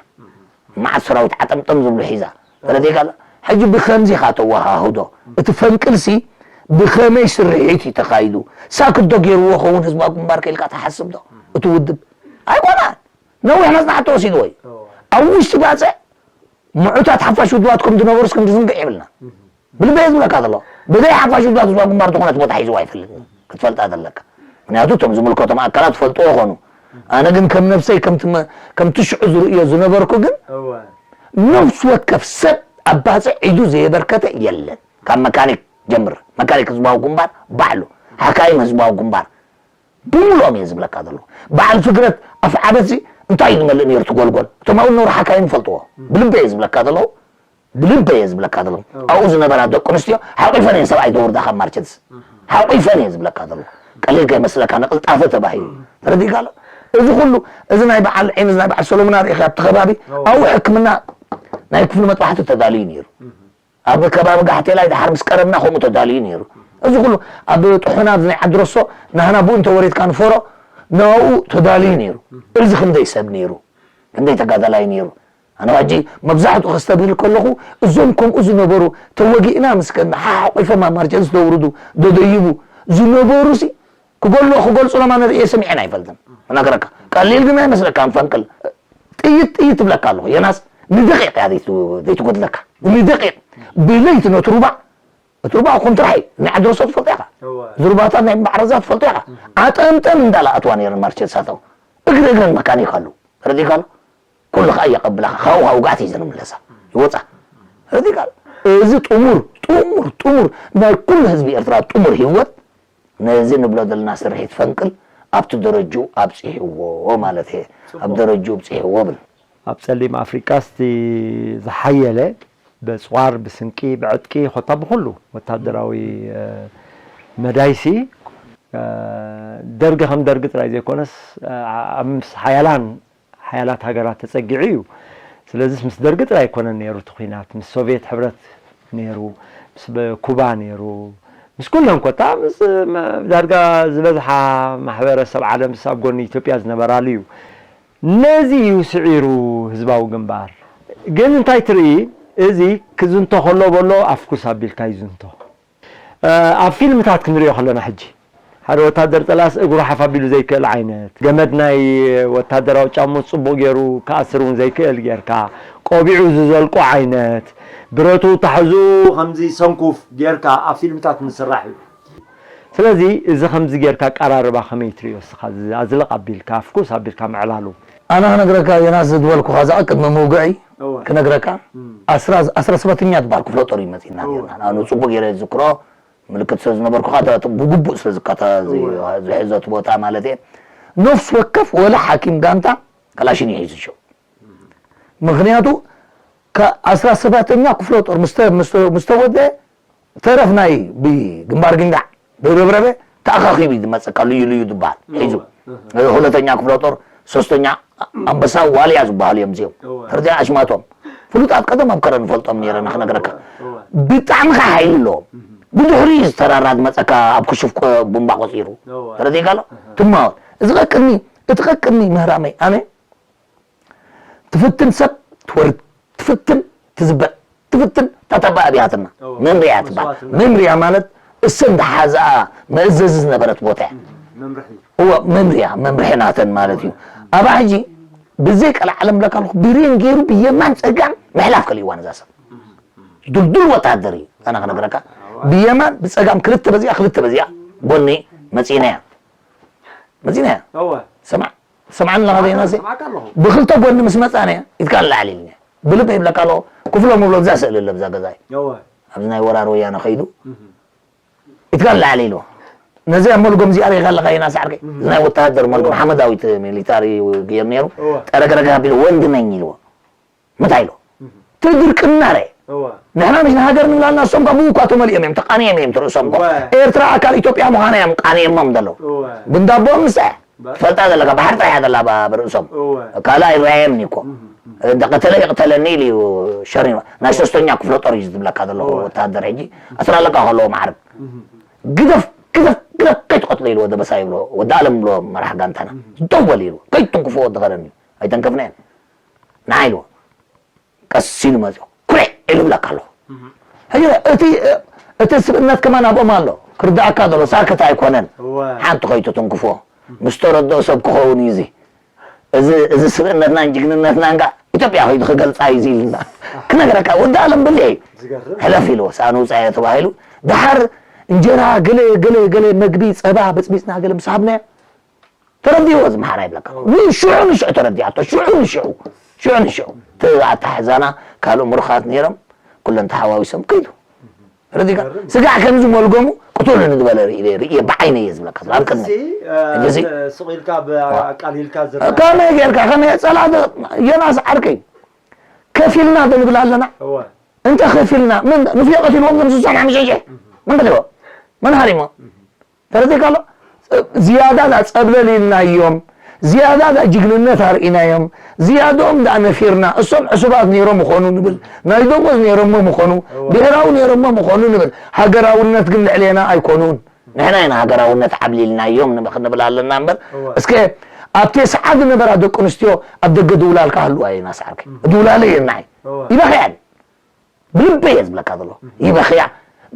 መዓት ሰራዊት ዓጠምጠም ዝብሉ ሒዛ። ተረዲእካ ኣላ? ሕጂ ብኸምዚ ኢኻ ተወሃህዶ። እቲ ፈንቅልሲ ብኸመይ ስርሒት እዩ ተኻይዱ? ሳክት ዶ ገይርዎ ኸውን ህዝባዊ ግንባር ከ ኢልካ ትሓስብ ዶ? እቲ ውድብ? ኣይኮነን። ነዊሕ መጽናዕቲ ተወሲድዎ እዩ። እወ። ኣብ ውሽጢ ባጽዕ ምዑታት ሓፋሽ ውድባት ከም ዝነበሩስ ክንድዝንግዕ የብልና። እህ። ብልበይ ዝብለካ ዘሎ፣ ብዘይ ሓፋሽ ውድባት ህዝባዊ ግንባር ዝኾነት ቦታ ሒዝዋ ኣይፈልጥን። ክትፈልጣ ዘለካ። ምክንያቱ እቶም ዝምልከቶም ኣካላት ዝፈልጥዎ ይኾኑ። ኣነ ግን ከም ነብሰይ ከምቲ መ-፣ ከምቲ ሽዑ ዝርእዮ ዝነበርኩ ግን፣ እወ። ነፍሲ ወከፍ ሰብ ኣብ ባጽዕ ኢዱ ዘየበርከተ የለን። ካብ መካኒክ ጀምር፣ መካኒክ ህዝባዊ ግንባር ባዕሉ፣ ሓካይም ህዝባዊ ግንባር ብምልኦም እየ ዝብለካ ዘለኹ። በዓል ፍግረት ኣፍዓበትሲ እንታይ እዩ ዝመልእ ነይሩ እቲ ጎልጎል? እቶም ኣብኡ ዝነበሩ ሓካይም ይፈልጥዎ። ብልበይ እየ ዝብለካ ዘለኹ። ብልበይ እየ ዝብለካ ዘለኹ። እወ። ኣብኡ ዝነበራ ደቂ ኣንስትዮ ሓቂፈን እየን ሰብኣይ ዘውርዳ ካብ ማርቸድስ። እህ። ሓቂፈን እየ ዝብለካ ዘለኹ። ቀሊል ከይመስለካ ንቅልጣፈ ተባሂሉ። ተረዲእካ ኣሎ? እዚ ኩሉ፣ እዚ ናይ በዓል ዒን፣ እዚ ናይ በዓል ሰሎሙን ኣርእኻ ኣብቲ ከባቢ፣ እወ። ኣብኡ ሕክምና ናይ ክፍሊ መጥባሕቲ ተዳልዩ ነይሩ። እህ። ኣብ ከባቢ ጋሕቴላይ ደሓር ምስ ቀረብና ከምኡ ተዳልዩ ነይሩ። እዚ ኩሉ ኣብ ጥሑና፣ ኣብዚ ናይ ዓዲ ረሶ፣ ናህና ብኡ እንተወሪድካ ንፈሮ፣ ናብኡ ተዳልዩ ነይሩ። እዚ ክንደይ ሰብ ነይሩ? ክንደይ ተጋዳላይ ነይሩ? ኣነ ሕጂ መብዛሕትኡ ከስተብህል ከለኹ፣ እዞም ከምኡ ዝነበሩ፣ ተወጊእና ምስ ከና፣ ሓሓቑፎም ኣብ ማርቸንስ ዘውርዱ፣ ዘደይቡ ዝነበሩሲ፣ ክገሎ-፣ ክገልጹሎም ኣነ ርእየ ሰሚዐን ኣይፈልጥን። እነግረካ፣ ቀሊል ግን ኣይመስለካን ፈንቅል። ጥይት፣ ጥይት ትብለካ ኣለኹ። ዮናስ፣ ንደቂቕ እያ ዘይት-፣ ዘይትጎድለካ። ንደቂቕ። ብለይቲ ነቲ ሩባ፣ እቲ ሩባ ኮንትራይ፣ ናይ ዓዲ ረሶ ትፈልጦ ኢኻ። እወ። እዚ ሩባታት ናይ እምባ ዓረዛ ትፈልጦ ኢኻ። እህ። ኣጠምጠም እንዳለ ኣትዋ ነይረን ማርቸሳተው። እግሪ እግረን መካኒክ ኣሉ። ተረዲእካ ኣሎ? ኩሉ ኸኣ የቐብላኻ። ካብኡ ካብ ውግኣት እዩ ዝምለሳ። ይወጻ። ተረዲእካ ኣሎ? እዚ ጥሙር፣ ጥሙር፣ ጥሙር ናይ ኩሉ ህዝቢ ኤርትራ ጥሙር ህይወት ነዚ ንብሎ ዘለና ስርሒት ፈንቅል ኣብቲ ደረጅኡ ኣብጺሕዎ ማለት እየ። ጽቡቕ። ኣብ ደረጅኡ ኣብጺሕዎ ብል። ኣብ ጸሊም ኣፍሪቃ እቲ ዝሓየለ ብጽዋር፣ ብስንቂ፣ ብዕጥቂ፣ ኮታ ብኹሉ ወታደራዊ፣ እ፣ መዳይሲ፣ እ፣ ደርጊ ከም ደርጊ ጥራይ ዘይኮነስ፣ እ፣ ኣብ ምስ ሓያላን ሓያላት ሃገራት ተጸጊዑ እዩ። ስለዚስ ምስ ደርጊ ጥራይ ኣይኮነን ነይሩ እቲ ኲናት፣ ምስ ሶቭየት ሕብረት ነይሩ፣ ምስ በ-፣ ኩባ ነይሩ፣ ምስ ኩለን ኮታ፣ ምስ መ-፣ ዳርጋ ዝበዝሓ ማሕበረሰብ ዓለምስ ኣብ ጎኒ ኢትዮጵያ ዝነበራሉ እዩ። ነዚ እዩ ስዒሩ ህዝባዊ ግንባር። ግን እንታይ ትርኢ? እዚ ክዝንቶ ከሎ በሎ ኣፍኩስ ኣቢልካ ይዝንቶ። እ፣ ኣብ ፊልምታት ክንሪኦ ከለና ሕጂ፣ ሓደ ወታደር ጠላስ እግሩ ሓፍ ኣቢሉ ዘይክእል ዓይነት፣ ገመድ ናይ ወታደራዊ ጫሙ ጽቡቕ ገይሩ ክኣስር እውን ዘይክእል ጌርካ፣ ቆቢዑ ዝዘልቆ ዓይነት፣ ብረቱ ታሕዙ ከምዚ ሰንኩፍ ጌርካ ኣብ ፊልምታት ንስራሕ እዩ። ስለዚ እዚ ከምዚ ጌርካ ኣቀራርባ ከመይ ትርእዮ እስኻ? እዚ ኣዝለቕ ኣቢልካ፣ ፍኩስ ኣቢልካ ምዕላሉ። ኣነ ክነግረካ ዮናስ፣ ዝበልኩኻ እዛ ቅድሚ ምውግዐይ እወ። ክነግረካ፣ እም። ኣስራ፣ ኣስራ ሰባተኛ ዝበሃል ክፍለ ጦር እዩ መጺእና እወ። ኔርና። ንኣኑ ጽቡቕ ገይረ ዝዝክሮ፣ ምልክት ስለ ዝነበርኩ፣ ብግቡእ ስለ ዝከታ ዝሕዞ እቲ ቦታ ማለት እየ። ነፍሲ ወከፍ ወላ ሓኪም ጋንታ ካላሽን እዩ ሒዙ ሽዑ። ምኽንያቱ ከ-፣ ኣስራ ሰባተኛ ክፍለ ጦር ምስ ተ-፣ ምስ ተ-፣ ምስ ተወደ ተረፍ ናይ ብግንባር ግንዳዕ ብረብረበ ተኣኻኺቡ እዩ ዝመፀካ፣ ልዩ ልዩ ዝበሃል ሒዙ። እወ። ሁለተኛ ክፍለ ጦር፣ ሶስተኛ ኣንበሳ፣ ዋልያ ዝበሃሉ እዮም እዚኦም። እወ። ተረዲኣ ኣሽማቶም ፍሉጣት ቀደም ኣብ ከረን ንፈልጦም ነይረና ክነግረካ። እወ። ብጣዕሚ ከዓ ሓይሊ ኣለዎም። ብድሕሪኡ ዝተራራ ዝመፀካ ኣብ ክሹፍ ቆ-፣ ቡምባ ቆፂሩ። እወ። ተረዲእካ ኣሎ? ትማወት። እዚ ቀቅድሚ፣ እቲ ቀቅድሚ ምህራመይ ኣነ ትፍትን ሰብ ትወርድ፣ ትፍትን ትዝበጥ፣ ትፍትን ታታባ ኣብያትና። እወ። መምርያ ትበሃል። መስዋዕትነት። መምርያ ማለት እሰን ዝሓዝኣ መእዘዚ ዝነበረት ቦታ እያ። መምርሒ። እወ፣ መምርያ፣ መምርሒ ናተን ማለት እዩ። ኣብኣ ሕጂ ብዘይ ቀልዓለም ብለካ ኣለኹ፣ ብሬን ገይሩ ብየማን ጸጋም ምሕላፍ ከልእዋ ነዛ ሰብ። ድልዱል ወታደር እዩ፣ ኣነ ክነግረካ። ብየማን ብጸጋም ክልተ በዚኣ፣ ክልተ በዚኣ ጎኒ መጺእናያ። መጺእናያ። እወ። ሰማዕ፣ ሰማዕኒ ኣለኻ ዘይናሰ? ሰማዕካ ኣለኹ። ብክልተ ጎኒ ምስ መጻእናያ፣ ኢድካ ንላዕሊ ኢልና። ብልበይ ይብለካ ኣለኹ፣ ክፍሎም እብሎ ብዛ ስእሊ ኣሎ ብዛ ገዛይ። እወ። ኣብዚ ናይ ወራር ወያነ ከይዱ፣ እህ። ኢድካ ንላዕሊ ኢልዎ። ነዚ ኣብ መልጎም እዚኣ ርኢኻ ኣለኻ ዮናስ ዓርከይ? እህ። እዚ ናይ ወታደር መልጎም እወ። ሓመዳዊት ሚሊታሪ ገይሩ ነይሩ። እወ። ጠረግረግ ኣቢሉ ወንድ ነኝ ኢልዎ። ምታይ ኢልዎ? እህ። እቲ ድርቅና ረ። እወ። ንሕና ንሽ ንሃገር ንብላልና እሶም ካብ ብኡ እኳ ተመሊኦም እዮም፣ ተቃንዮም እዮም፣ እቲ ርእሶም እኮ። እወ። ኤርትራ ኣካል ኢትዮጵያ ምዃና እዮም ቃንዮሞም ዘለዉ። እወ። ብንዳቦም ምሰ ባ- ትፈልጣ ዘለካ፣ ባሕሪ ጥራሕ እያ ዘላ ባ-፣ ብርእሶም። እወ። ካልእ ኣይረኣየምኒ እኮ። እህ፣ እህ። እንዳቐተለ ይቕተለኒ ኢሉ እዩ ሸሪኑ። ናይ ሶስተኛ ክፍለ ጦር እዩ ዝብለካ ዘሎ እወ። ወታደር ሕጂ። ኣስራ ኣለቃ ከለዎ ማዕርግ። እህ። ግደፍ፣ ግደፍ፣ ግደፍ፣ ከይትቐትሎ ኢሉ ወደ በሳ ይብሎ። ወደ ኣለም ብሎ መራሕ ጋንታና። እህ። ደው በል ኢሉ። ከይትንክፎ ወዲ ኸረን እዩ። ኣይተንከፍናየን። ንዓ ኢልዎ። ቀስ ኢሉ መፂኡ። ኩሬ ኢሉ ይብለካ ኣለኹ። እህ። ሕጂ እቲ፣ እቲ ስብእነት ከማን ኣብኦም ኣሎ። ክርዳእካ ዘሎ ሳክት ኣይኮነን። እወ። ሓንቲ ከይትትንክፎ። ምስ ተረድኦ ሰብ ክኸውን እዩ እዚ። እዚ፣ እዚ ስብእነትናን ጅግንነትናን ከኣ ኢትዮጵያ ከይዱ ክገልጻ እዩ እዚ ኢልና። ክነግረካ፣ ወዲ ኣለም ብልዒ። ዝገርም። ሕለፍ ኢልዎ፣ ሳእኒ ውጻኢ ተባሂሉ። ደሓር እንጀራ፣ ገለ፣ ገለ፣ ገለ መግቢ፣ ጸባ፣ በጽቢጽና ገለ ምስ ሃብናዮ፣ ተረዲእዎ እዚ መሓራ ይብለካ። እወ። ንሽዑ ንሽዑ ተረዲኣቶ፣ ሽዑ ንሽዑ፣ ሽዑ ንሽዑ። እቲ ኣተሓሕዛና ካልእ ምሩኻት ነይሮም፣ ኩለን ተሓዋዊሶም ከይዱ። ተረዲእካ? ይገርም። ስጋዕ ከምዚ መልጎሙ ቅቱል ንዝበለ ርኢ-፣ ርእየ ብዓይነይ እየ ዝብለካ። ኣብ ቅድመይ። እዚ፣ እ፣ ሕጂ እዚ ተ-፣ ስቕ ኢልካ ብ-፣ ዋ። ኣቃሊልካ ዝረኣ። ከመይ ጌርካ፣ ከመይ ጸላእቲ ዮናስ ዓርከይ፣ ከፊልና ዶ ንብል ኣለና? እወ። እንተ ከፊልና፣ መን ንፍዮ ቀቲልዎም? ከም ስሳን ሓሙሽተ ሽሕ። መን ቀቲልዎ? መን ሃሪሞ? ተረዲእካ ኣሎ? ዝያዳ ዳ ጸብለል ኢልናዮም፣ ዝያዳ ዳ ጅግንነት ኣርኢናዮም፣ ዝያድኦም ዳ ነፊርና፣ እሶም ዕሱባት ነይሮም ምኾኑ ንብል፣ ናይ ደሞዝ ነይሮሞ ምኾኑ፣ እወ። ብሄራዊ ነይሮሞ ምኾኑ ንብል፣ ሃገራውነት ግን ልዕሌና ኣይኮኑን። ንሕና ኢና ሃገራውነት ዓብሊልናዮም ንብ-፣ ክንብል ኣለና እምበር፣ እወ። እስከ ኣብ ቴስዓ ዝነበራ ደቂ ኣንስትዮ ኣብ ደገ ድውላልካ ህልዋ እየን ኣስዓርከይ። እም። ድውላለ እየን ንዓይ። እወ። ይበኽያን። ብልበይ እየ ዝብለካ ዘለኹ። ይበኽያ።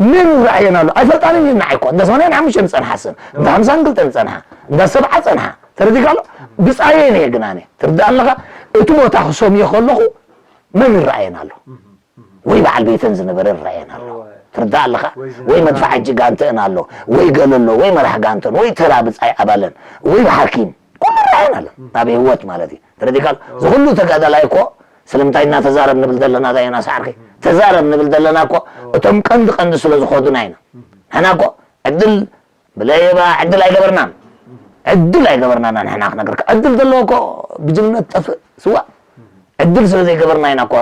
መን ይረኣየን ኣሎ? ኣይፈልጣንን እየን ንዓይ እኮ። እንዳ ሰማንያን ሓሙሽተን ዝጸንሓ ሰብ፣ እንዳ ሓምሳን ክልተን ዝጸንሓ፣ እንዳ ሰብዓ ዝጸንሓ። ተረዲእካ ኣሎ? ብጻየን እየ ግን ኣነ። ትርዳእ ኣለኻ? እቲ ቦታ ክሰምዮ ከለኹ መን ይረኣየን ኣሎ? ወይ በዓል ቤተን ዝነበረ ይረኣየን ኣሎ። እወ። ትርዳእ ኣለኻ? ወይ ወይ ዝነበራ። መድፍዓ እጅ ጋንተአን ኣሎ፣ ወይ ገለ ኣሎ፣ ወይ መራሕ ጋንተን፣ ወይ ተራ ብጻይ ኣባለን፣ ወይ ሓኪም። ኩሉ ይረኣየን ኣሎ። ኣብ ህይወት ማለት እዩ። ተረዲእካ ኣሎ? እዚ ኩሉ ተጋዳላይ እኮ ስለምንታይ ኢና ተዛረብ ንብል ዘለና፣ ዳየና ሰዓርከይ? ተዛረብ ንብል ዘለና እኮ እቶም ቀንዲ ቀንዲ ስለ ዝኾዱና ኢና። ንሕና እኮ ዕድል ብለየባ ዕድል ኣይገበርናን። ዕድል ኣይገበርናን ንሕና ክነግርካ። ዕድል ዘለዎ እኮ ብጅግንነት ጠፍእ ስዋእ። ዕድል ስለ ዘይገበርና ኢና እኮ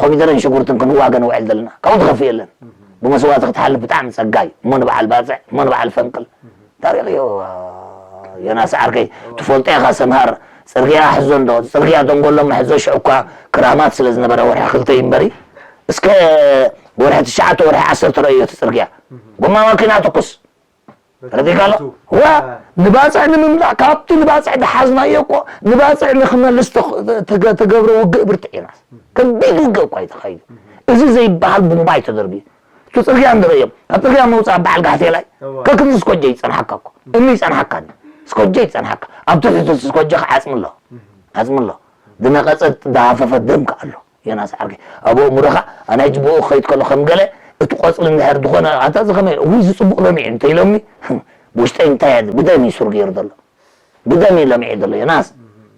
ኮሚደረን ሽጉርትን ክንዋገ ንውዕል ዘለና። ካብኡ ትኸፍእ የለን። ብመስዋእቲ ክትሓልፍ ብጣዕሚ ጸጋይ። እሞ ንበዓል ባጽዕ፣ እሞ ንበዓል ፈንቅል። ታሪኽ እዩ፣ ዮናስ ዓርከይ፣ ትፈልጦ ኢኻ ሰምሃር፣ ጽርግያ ሕዞ እንዶ፣ ጽርግያ ደንጎሎ ምሕዞ ሽዑ እኳ ክራማት ስለ ዝነበረ ወርሒ ክልተ እዩ እምበሪ፣ እስከ ወርሒ ትሽዓተ፣ ወርሒ ዓሰርተ ረእዮ እቲ ጽርግያ። ጎማ ማኪና ትኩስ። ተረዲእካ ኣሎ? ዋ፣ ንባጽዕ ንምምላእ፣ ካብቲ ንባጽዕ ዝሓዝናዮ እኮ፣ ንባጽዕ ንኽመልስ ተኽ-፣ ተገ-፣ ተገብረ ውግእ ብርትዕ ዮናስ። ከቢድ ውግእ እኳ እዩ ተኻይዱ። እዚ ዘይበሃል ቡምባ እዩ ተደርብዩ። እቲ ጽርግያ ንርእዮም። ኣብ ጽርግያ ምውጻእ በዓል ጋሕቴላይ። እወ። ከክንዲ ስኮጀ ይጸንሓካ እኮ። እም። እምኒ ይጸንሓካ። ስኮጀ ይጸንሓካ። ኣብ ትሕቲ እቲ ስኮጀ ከ ዓጽሚ ኣሎ። እም። ዓጽሚ ኣሎ። ዝነቐጸ ዝሃፈፈ ደም ከ ኣሎ። ዮናስ ዓርከይ። ኣብ ኣእምሮኻ፣ ኣነ ሕጂ ብኡ ክኸይድ ከሎ ከም ገለ፣ እቲ ቆጽሊ እንድሕር ዝኾነ፣ ኣታ እዚ ከመይ፣ ውይ፣ እዚ ጽቡቕ ለሚዑ እንተ ኢሎምኒ፣ ብውሽጠይ እንታይ እየ፣ ብደም እዩ ሱር ገይሩ ዘሎ። ብደም እዩ ለሚዑ ዘሎ። ዮናስ፣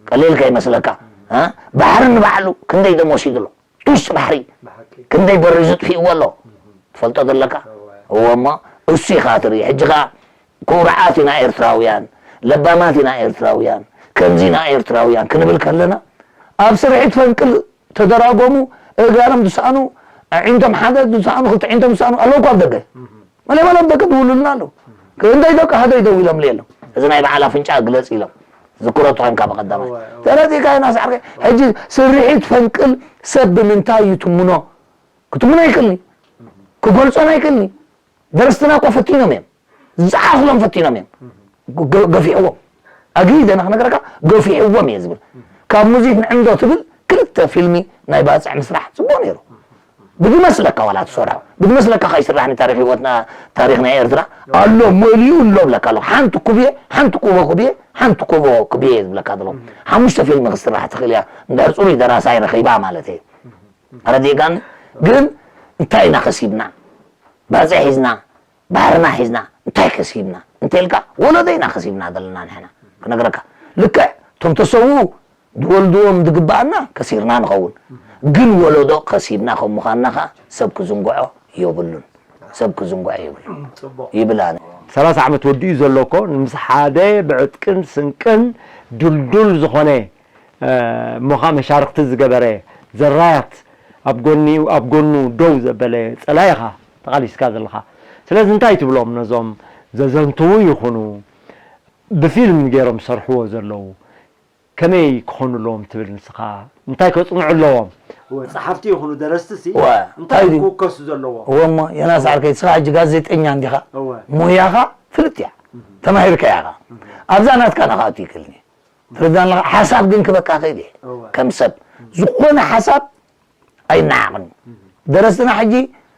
ቀሊል ከይመስለካ። እ? ባሕሪ ንባዕሉ ክንደይ ደም ወሲዱ ኣሎ። ትሕቲ ባሕሪ ብሓቂ። ክንደይ በሪዙ ጥፊእዎ ኣሎ። እህ። ትፈልጦ ዘለካ? እወ። እወ እሞ፣ እሱ ኢኻ ትርኢ። ሕጂ ኸኣ ኩርዓት ኢና ኤርትራውያን፣ ለባማት ኢና ኤርትራውያን፣ ከምዚ ኢና ኤርትራውያን ክንብል ከለና፣ ኣብ ስርሒት ፈንቅል ተደራጎሙ፣ እጋሮም ዝሰኣኑ፣ ኣዒንቶም ሓደ ዝሰኣኑ፣ ክልተ ኣዒንቶም ዝሰኣኑ ኣለዉ እኮ ኣብ ደገ። መለ መለ ኣብ ደገ ድውሉልና ኣለዉ። ክንደይ ደቂ ሃደይ ደው ኢሎምሉ የለን። እዚ ናይ በዓል ኣፍንጫ ግለጽ ኢሎም ዝክሮ ተኾይንካ ብቐዳማይ። እወ፣ እወ። ተረዲእካ ኢና ሰዓርከ። ሕጂ ስርሒት ፈንቅል ሰብ ብምንታይ ይትምኖ? ክትምኖ ኣይክእልኒ። ክገልጾን ኣይክእልኒ። ደረስትና እኮ ፈቲኖም እዮም። ዝዓኹሎም ፈቲኖም እዮም። ገ-፣ ገፊዕዎም። ኣግሂደ ንኽነግረካ ገፊዕዎም እየ ዝብል። ካብ ሙዚክ ንዕንዶ ትብል ክልተ ፊልሚ ናይ ባጽዕ ምስራሕ ጽቡቕ ነይሩ። ብዝመስለካ ዋላ ትሰርሖ። ብዝመስለካ ከይስራሕ ንታሪኽ ህይወትና፣ ታሪኽ ናይ ኤርትራ ኣሎ፣ መሊኡ ኣሎ ብለካ ኣለኹ። ሓንቲ ኩብየ፣ ሓንቲ ኩቦ ኩብየ፣ ሓንቲ ኩቦ ኩብየ እየ ዝብለካ ዘለኹ። ሓሙሽተ ፊልሚ ክስራሕ ትኽእል እያ። እንድሕር ጽሩይ ደራሳይ ረኺባ ማለት እየ። ተረዲእካኒ? ግን እንታይ ኢና ከሲብና? ባጽዕ ሒዝና፣ ባሕርና ሒዝና እንታይ ከሲብና እንተልካ፣ ወለዶ ኢና ከሲብና ዘለና ንሕና። ክነግረካ፣ ልክዕ እቶም ተሰውኡ ዝወልድዎም ዝግብኣና ከሲርና ንኸውን፣ ግን ወለዶ ከሲብና ከም ምዃንና ኸኣ ሰብ ክዝንግዖ የብሉን። ሰብ ክዝንግዖ የብሉን። ጽቡቕ። ይብል ኣነ። ሰላሳ ዓመት ወዲኡ ዘሎ እኮ ምስ ሓደ ብዕጥቅን ስንቅን ድልዱል ዝኾነ፣ እ፣ እሞ ኸኣ መሻርኽቲ ዝገበረ ዘራያት ኣብ ጎኒ፣ ኣብ ጎኑ ደው ዘበለ ጸላኢኻ ተቓሊስካ ዘለኻ። ስለዚ እንታይ ትብሎም ነዞም ዘዘንትዉ ይኹኑ ብፊልም ገይሮም ዝሰርሕዎ ዘለዉ? ከመይ ክኾኑ ኣለዎም ትብል ንስኻ? እንታይ ከጽንዑ ኣለዎም? እወ፣ ጸሓፍቲ ይኹኑ ደረስቲ ሲ እወ፣ እንታይ እንታይ ድዩ? ክውከሱ ዘለዎ? እወ እሞ፣ ዮናስ ዓርከይ፣ ንስኻ ሕጂ ጋዜጠኛ እንዲኻ፣ እወ። ሞያኻ ፍልጥ እያ። እህ። ተማሂርካያ ኢኻ። እህ። ኣብዛ ናትካ ናኻእቱ ይክእልኒ። ትርዳን ኣለኻ? ሓሳብ ግን ክበካ ክእል እየ። እወ። ከም ሰብ። ዝኾነ ሓሳብ ኣይነዓቕን። እህ። ደረስትና ሕጂ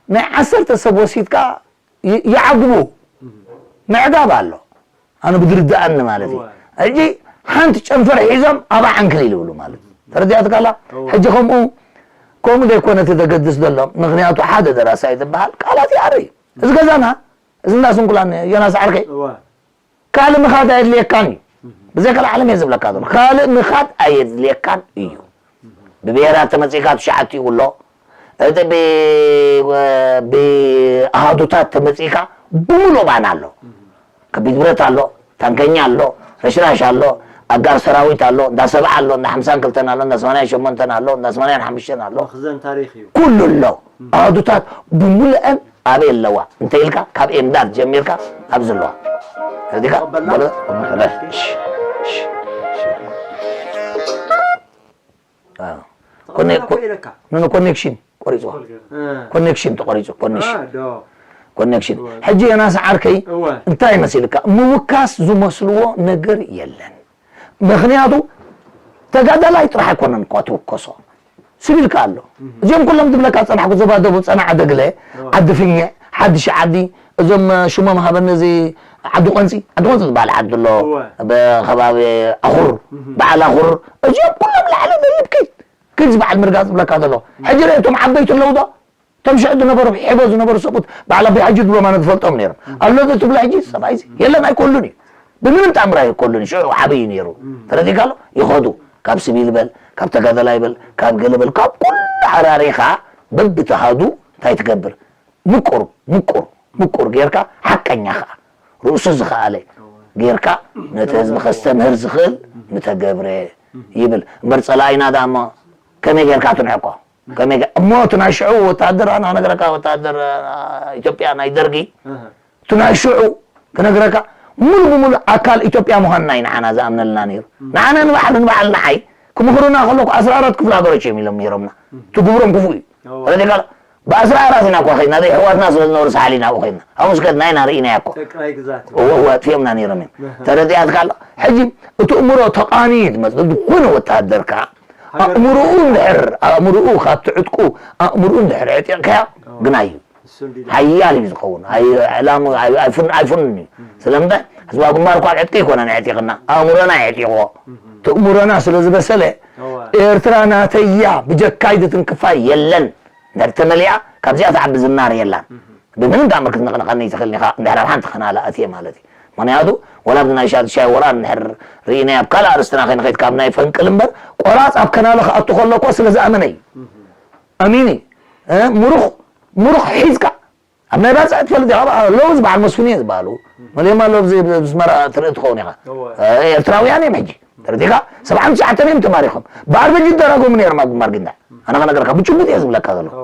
ናይ ዓሰርተ ሰብ ወሲድካ ይ-፣ ይዓግቡ። እህ። ምዕጋብ ኣሎ። ኣነ ብዝርድኣኒ ማለት እዩ። እወ። ሕጂ ሓንቲ ጨንፈር ሒዞም ኣብኣ ዓንክሊል ይብሉ ማለት እዩ። ተረዲኣትካ ኣላ? እወ። ሕጂ ከምኡ፣ ከምኡ ዘይኮነ እቲ ዘገድስ ዘሎ፣ ምኽንያቱ ሓደ ደራሳይ ዝበሃል ቃላት ይኣሪ። እዚ ገዛና፣ እዚ እንዳ ስንኩላን ዮናስ ዓርከይ፣ እወ። ካልእ ምኻድ ኣየድልየካን እዩ። እህ። ብዘይ ካልእ ዓለም እየ ዝብለካ ዘሎ። ካልእ ምኻድ ኣየድልየካን እዩ። ብብሄራት ተመጺእካ ትሽዓቲኡ ኣሎ። እቲ ብ-፣ ብኣሃዱታት ተመጺእካ ብምሉእ ባና ኣሎ። ከቢድ ብረት ኣሎ፣ ታንከኛ ኣሎ፣ ረሽራሽ ኣሎ፣ ኣጋር ሰራዊት ኣሎ፣ እንዳ ሰብዓ ኣሎ፣ እንዳ ሓምሳን ክልተን ኣሎ፣ እንዳ ሰማንያን ሸሞንተን ኣሎ፣ እንዳ ሰማንያን ሓሙሽተን ኣሎ። መኽዘን ታሪኽ እዩ። ኩሉ ኣሎ። ኣሃዱታት ብምሉአን ኣበይ ኣለዋ እንተ ኢልካ፣ ካብ ኤምዳድ ጀሚርካ ኣብዚ ኣለዋ። ተረዲእካ? ተቐበልና? በሎ፣ ተቐበል። እሺ፣ እሺ፣ እሺ። ኣዎ። ተቐበልና ኮኔ-፣ ኮ-፣ ኢለካ። ኖ፣ ኖ፣ ኮኔክሽን ቆሪጽዋ። እ። ኮኔክሽን ተቆሪጹ፣ ኮኔክሽን። እ፣ ዶ። ኮኔክሽን። እወ። ሕጂ ዮናስ ዓርከይ፣ እወ። እንታይ መሲልካ? ምውካስ ዝመስልዎ ነገር የለን። ምኽንያቱ ተጋዳላይ ጥራሕ ኣይኮነን እኳ ትውከሶ። ስብ ኢልካ ኣሎ። እህ። እዚኦም ኩሎም ዝብለካ ዝጸናሕኩ፣ ዞባ ደቡብ፣ ጸናዕ፣ ደግለ፣ እወ። ዓዲ ፍኘ፣ ሓድሽ ዓዲ፣ እዞም ሽሞም ሃበኒ፣ እዚ ዓዲ ቆንጺ፣ ዓዲ ቆንጺ ዝበሃል ዓዲ ኣሎ። እወ። ብኸባቢ ኣኹር፣ እህ። በዓል ኣኹር፣ እዚኦም ኩሎም ላዕሊ ደይብ ኪድ፣ ኪድ ዝበሃል ምርጋጽ ዝብለካ ዘሎ። እህ። ሕጂ ርእ፣ እቶም ዓበይቲ ኣለዉ ዶ? እቶም ሽዑ ዝነበሩ፣ ሒቦ ዝነበሩ ሰብኡት፣ በዓል ኣቦይ ሓጂ ድሮም ኣነ ዝፈልጦም ነይሮም። እህ። ኣሎ ዶ ትብሎ ሕጂ? ሰብኣይ እዚ የለን፣ ኣይኮሉን እዩ። ብምንም ተኣምር ኣይኮሉን እዩ። ሽዑ ዓብዪ ነይሩ። እህ። ተረዲእካ ኣሎ? ይኸዱ። ካብ ስቢል በል፣ ካብ ተጋዳላይ በል፣ ካብ ገለ በል፣ ካብ ኩሉ ኣራሪኻ በብተሃዱ እንታይ ትገብር? ምቁር፣ ምቁር፣ ምቁር ጌርካ፣ ሓቀኛ ኸኣ፣ ርእሱ ዝኸኣለ ጌርካ፣ ነቲ ህዝቢ ከስተምህር ዝኽእል ምተገብረ ይብል። እምበር ጸላኢና ደኣ እሞ ከመይ ጌርካ ትንዕቆ? ከመይ ገ-፣ እሞ እቲ ናይ ሽዑ ወተሃደር፣ ኣነ ክነግረካ፣ ወተሃደር፣ አ፣ ኢትዮጵያ ናይ ደርጊ፣ እህ። እቲ ናይ ሽዑ ክነግረካ፣ ሙሉ ብሙሉ ኣካል ኢትዮጵያ ምዃንና እዩ ንዓና ዝኣምነልና ነይሩ። እህ። ንዓና ንባዕሉ፣ ንባዕልና ሓይ ክምኽሩና ከለኩ፣ ኣስራ ኣራት ክፍለ ሃገሮች እዮም ኢሎም ነይሮምና። እህ። እቲ ግብሮም ክፉእ እዩ። እወ። ተረዲእካ ኣሎ? ብኣስራ ኣራት ኢና እኮ ኸይድና፣ ዘይ ኣሕዋትና ስለ ዝነበሩ ሳሕል ኢና ኣብኡ ኸይድና። ኣብኡ ምስ ከድና ኢና ርኢናያ እኮ። ጠቅላይ ግዛት እዩ። እወ፣ እወ፣ ኣጥፊኦምና ነይሮም እዮም። እህ። ተረዲኣትካ ኣሎ? ሕጂ እቲ እምሮ ተቓንዩ እዩ ዝመጽእ። ዝኾነ ወተሃደር ከኣ ሃገር ኣእምሮኡ እንድሕር፣ ኣእምሮኡ ካብቲ ዕጥቁ፣ ኣእምሮኡ እንድሕር ኣዕጢቕካዮ፣ እወ። ግና እዩ። እሱ እንዲ ሓያል እዩ ዝኸውን። ኣይ-፣ ዕላሙ ኣይ-፣ ኣይፉን-፣ ኣይፉንን እዩ። እህ። ስለምንታይ? ህዝባዊ ግንባር እኳ ዕጥቂ ኣይኮነን ኣዕጢቕና፣ ኣእምሮና ኣዕጢቕዎ። እህ። እቲ እምሮና ስለ ዝበሰለ፣ እወ። ኤርትራ ናተይ እያ፣ ብጀካይ ዝትንክፋ የለን። እንድሕር ተመሊኣ፣ ካብዚኣ ትዓቢ ዝናር የላን። እህ። ብምንም ተኣምር ክትንቕንቐኒ ኣይትኽእልን ኢኻ፣ እንድሕር ኣብ ሓንቲ ኸናላ ኣትየ ማለት እዩ። ምኽንያቱ፣ ወላ ኣብዚ ናይ ሻድሻይ ወራር እንድሕር ርኢናዮ፣ ኣብ ካልእ ኣርእስትና ከይንኸይድ፣ ካብ ናይ ፈንቅል እምበር፣ ቆራጽ ኣብ ከናለ ክኣቱ ከሎ እኮ ስለ ዝኣመነ እዩ። እህ። ኣሚኒ፣ እ፣ ምሩኽ፣ ምሩኽ ሒዝካ፣ ኣብ ናይ ባጽዕ ትፈልጥ ኢኻ ኣለዉ ዝበዓል መስፍን እየ ዝበሃሉ መለማ ኣለዉ ኣብዚ ኣስመራ ትርኢ ትኸውን ኢኻ። ኤርትራውያን እዮም ሕጂ ተረዲኻ ሰብዓን ትሽዓተን እዮም ተማሪኾም ብኣርበጅ ይደራጎሙ ነይሮም ኣብ ግንባር ግንዳዕ ኣነ ከነገርካ ብጭቡጥ እየ ዝብለካ ዘለኹ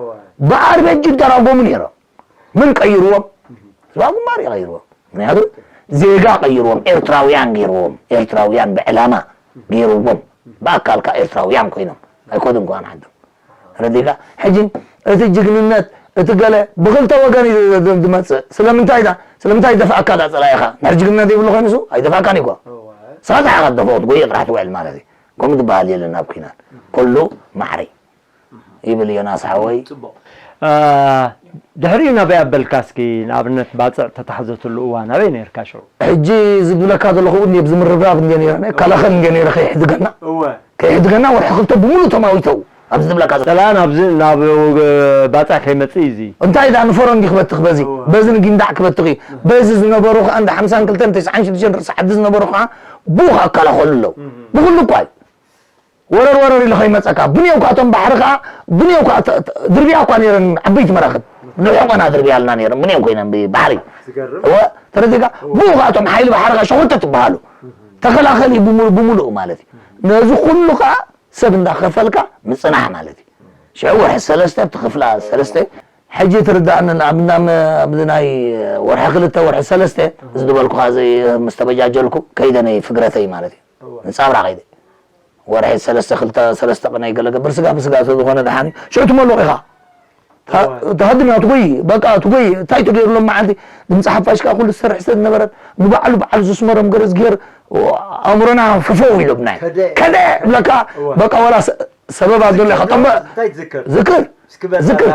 ብኣርበጅ ይደራጎሙ ነይሮም ምን ቀይርዎም ህዝባዊ ግንባር እዩ ቀይርዎም ምክንያቱ ዜጋ ቀይርዎም ኤርትራውያን ገይርዎም ኤርትራውያን ብዕላማ ገይርዎም ብኣካልካ ኤርትራውያን ኮይኖም ኣይኮኑን ኳን ዓዶም ረዲካ ሕጂ እቲ ጅግንነት እቲ ገለ ብክልተ ወገን እዩ ዝመፅእ ስለምንታይ ዳ ስለምንታይ ይደፍኣካ ዳ ፀላኢኻ ናይ ጅግንነት ይብሉ ኮይኑ ሱ ኣይደፍኣካን ይኮ ስኻ ዝሓኻ ደፈኦ ትጎየ ጥራሕ ትውዕል ማለት እዩ ከምኡ ዝበሃል የለን ኣብ ኩናት ኩሉ ማዕረ ይብል ዮናስ ሓወይ ድሕሪኡ ናበይ ኣበልካ እስኪ ንኣብነት ባፅዕ ተታሕዘትሉ እዋን ኣበይ ነርካ ሽዑ ሕጂ ዝብለካ ዘለኹ እውን የብዚ ምርብራብ እንደ ነረ ካላኸል እንደ ነረ ከይሕድገና ከይሕድገና ወርሒ ክልተ ብሙሉ ተማዊተው ኣብዚ ዝብለካ ዘለኹ ሰላም ኣብዚ ናብ ባፅዕ ከይመፅእ እዩ እዚ እንታይ ዳ ንፈረንጂ ክበትኽ በዚ በዚ ንጊንዳዕ ክበትኽ እዩ በዚ ዝነበሩ ከዓ እንደ ሓምሳን ክልተን ተስዓን ሽዱሽተን ርእሲ ዓዲ ዝነበሩ ከዓ ብኡ ከዓ ኣከላኸሉ ኣለዉ ብኩሉ እኳ እዩ ወረር ወረር ኢሉ ከይመፀካ ብንዮም ከዓ እቶም ባሕሪ ከዓ ብንዮም ከዓ ድርብያ እኳ ነይረን ዓበይቲ መራክብ ንሕቆና ድርብያ ኣለና ነይረን ብንዮም ኮይነን ብባሕሪ ተረዲካ ብኡ ከዓ እቶም ሓይሊ ባሕሪ ከዓ ሸኩርተት ትበሃሉ ተኸላኸሊ ብሙሉእ ማለት እዩ ነዚ ኩሉ ከዓ ሰብ እንዳኸፈልካ ምፅናሕ ማለት እዩ ሽዑ ወርሒ ሰለስተ ኣብቲ ክፍላ ሰለስተ ሕጂ ትርዳእኒ ንኣብና ኣብዚ ናይ ወርሒ ክልተ ወርሒ ሰለስተ እዚ ዝበልኩኻ ምስ ተበጃጀልኩ ከይደ ናይ ፍግረተይ ማለት እዩ ንፃብራ ከይደ ወርሒ ሰለስተ ክልተ ሰለስተ ቅነ ይገለ ገብር ስጋ ብስጋ ዝኾነ ደሓን ሽዑ ትመልቕ ኢኻ ተሃድም ያ ትጎይ በቃ ትጎይ እንታይ ትገይርሎም መዓልቲ ድምፂ ሓፋሽ ከዓ ኩሉ ዝሰርሕ ስለ ዝነበረት ንባዕሉ በዓል ዝስመሮም ገረዝ ገይር ኣእምሮና ፍፈው ኢሎም ናይ ከደ ብለካ በቃ ወላ ሰበብ ኣሎ ኢኻ ጠምበ ዝክር ዝክር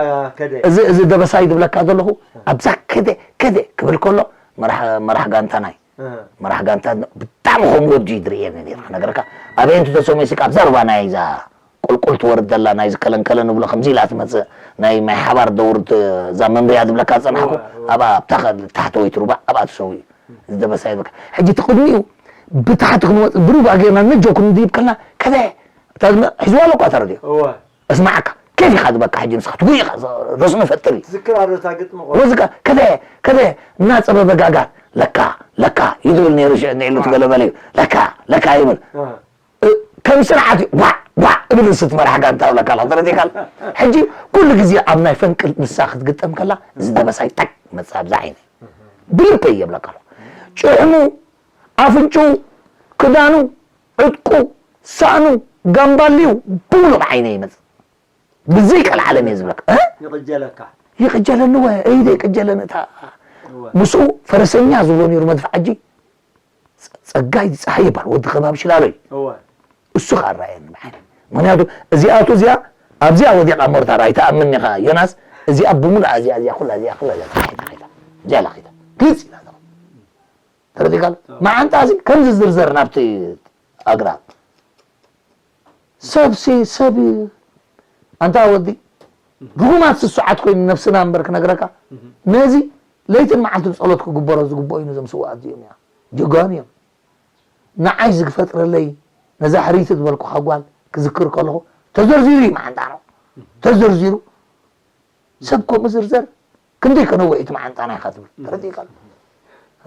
እዚ እዚ ደበሳይ ዝብለካ ዘለኹ ኣብዛ ከደ ከደ ክብል ከሎ መራሕ ጋንታ ናይ መራሕ ጋንታ ብጣዕሚ ከም ወዲ ድርእየኒ ነይሩ ክነገርካ ኣበይ እንቱ ተሰሚስካ ኣብዛ ሩባ ናይ እዛ ቁልቁል ትወርድ ዘላ ናይ ዝከለንከለ ንብሎ ከምዚ ኢላ ትመፅእ ናይ ማይ ሓባር ደውርድ እዛ መምርያ ዝብለካ ዝፀናሕኩ ኣብኣ ኣብታ ታሕተወይቲ ሩባ ኣብኣ ትሰው እዩ ዝደበሳ ይብለካ ሕጂ ትቅድሚኡ ብታሕቲ ክንወፅእ ብሩባ ጌርና ነጆኩም ድይብ ከልና ከደ ሒዝዋ ኣለኳ ተረድዮ እስማዓካ ኬፍ ኢኻ ዝበካ ሕጂ ንስኻ ትጉይ ኢኻ ረስኑ ፈጥር እዩ ትዝክር ኣሎ እታ ግጥሚ ቆልዓ ወዝካ ከደ ከደ እናጸበበ ጋጋ ለካ ለካ ይብል ነይሩ ሽዕ ንዒሉ ትገለበለ እዩ ለካ ለካ ይብል ከም ስርዓት እዩ ዋዕ ዋዕ እብል እስቲ መራሕ ጋንታ ብለካ ኣሎ ተረዲካ ኣሎ ሕጂ ኩሉ ግዜ ኣብ ናይ ፈንቅል ንሳ ክትግጠም ከላ እዚ ደበሳይ ጠቅ መጽእ ኣብዛ ዓይነ ብልበይ የብለካ ኣሎ ጭሕሙ ኣፍንጭኡ ክዳኑ ዕጥቁ ሳእኑ ጋምባሊው ብሙሉእ ዓይነ ይመጽእ ብዘይ ቀልዓለም እየ ዝብለካ እ? ይቕጀለካ ይቕጀለኒ ወ እይደ ይቅጀለኒ እታ እወ ምስኡ ፈረሰኛ ዝብሎ ነይሩ መድፍዓጂ ጸጋይ ፀሓይ ይበሃል ወዲ ከባቢ ሽላሎ እዩ እወ እሱ ከዓ ኣረኣየኒ ብዓይነ ምክንያቱ እዚኣቱ እዚኣ ኣብዚኣ ወዲቓ ሞርታር ኣይትኣምን ኢኻ ዮናስ እዚኣ ብሙሉኣ እዚኣ እዚኣ ኩላ እዚኣ ኩላ እዚኣ ፀሓይ ተኻይታ እዚኣ ላኺታ ግልፅ ኢላ ተረዲእካ ኣሎ? መዓንጣ እዚ ከም ዝዝርዘር ናብቲ ኣግራብ። ሰብሲ ሰብ ኣንታ ወዲ ርጉማት ስሱዓት ኮይኑ ነብስና እምበር ክነግረካ ነዚ ለይትን መዓልትን ጸሎት ክግበሮ ዝግብኦ እዩ ነዞም ስውኣት እዚኦም እያ ጀጋኑ እዮም ንዓይ ዝፈጥረለይ ነዛ ሕርይቲ ዝበልኩኻ ጓል ክዝክር ከለኹ ተዘርዚሩ እዩ መዓንጣ ነው ተዘርዚሩ ሰብ ኮ ምዝርዘር ክንደይ ከነውዒ እቲ መዓንጣና ኢኻ ትብል ተረዲእካ ኣሎ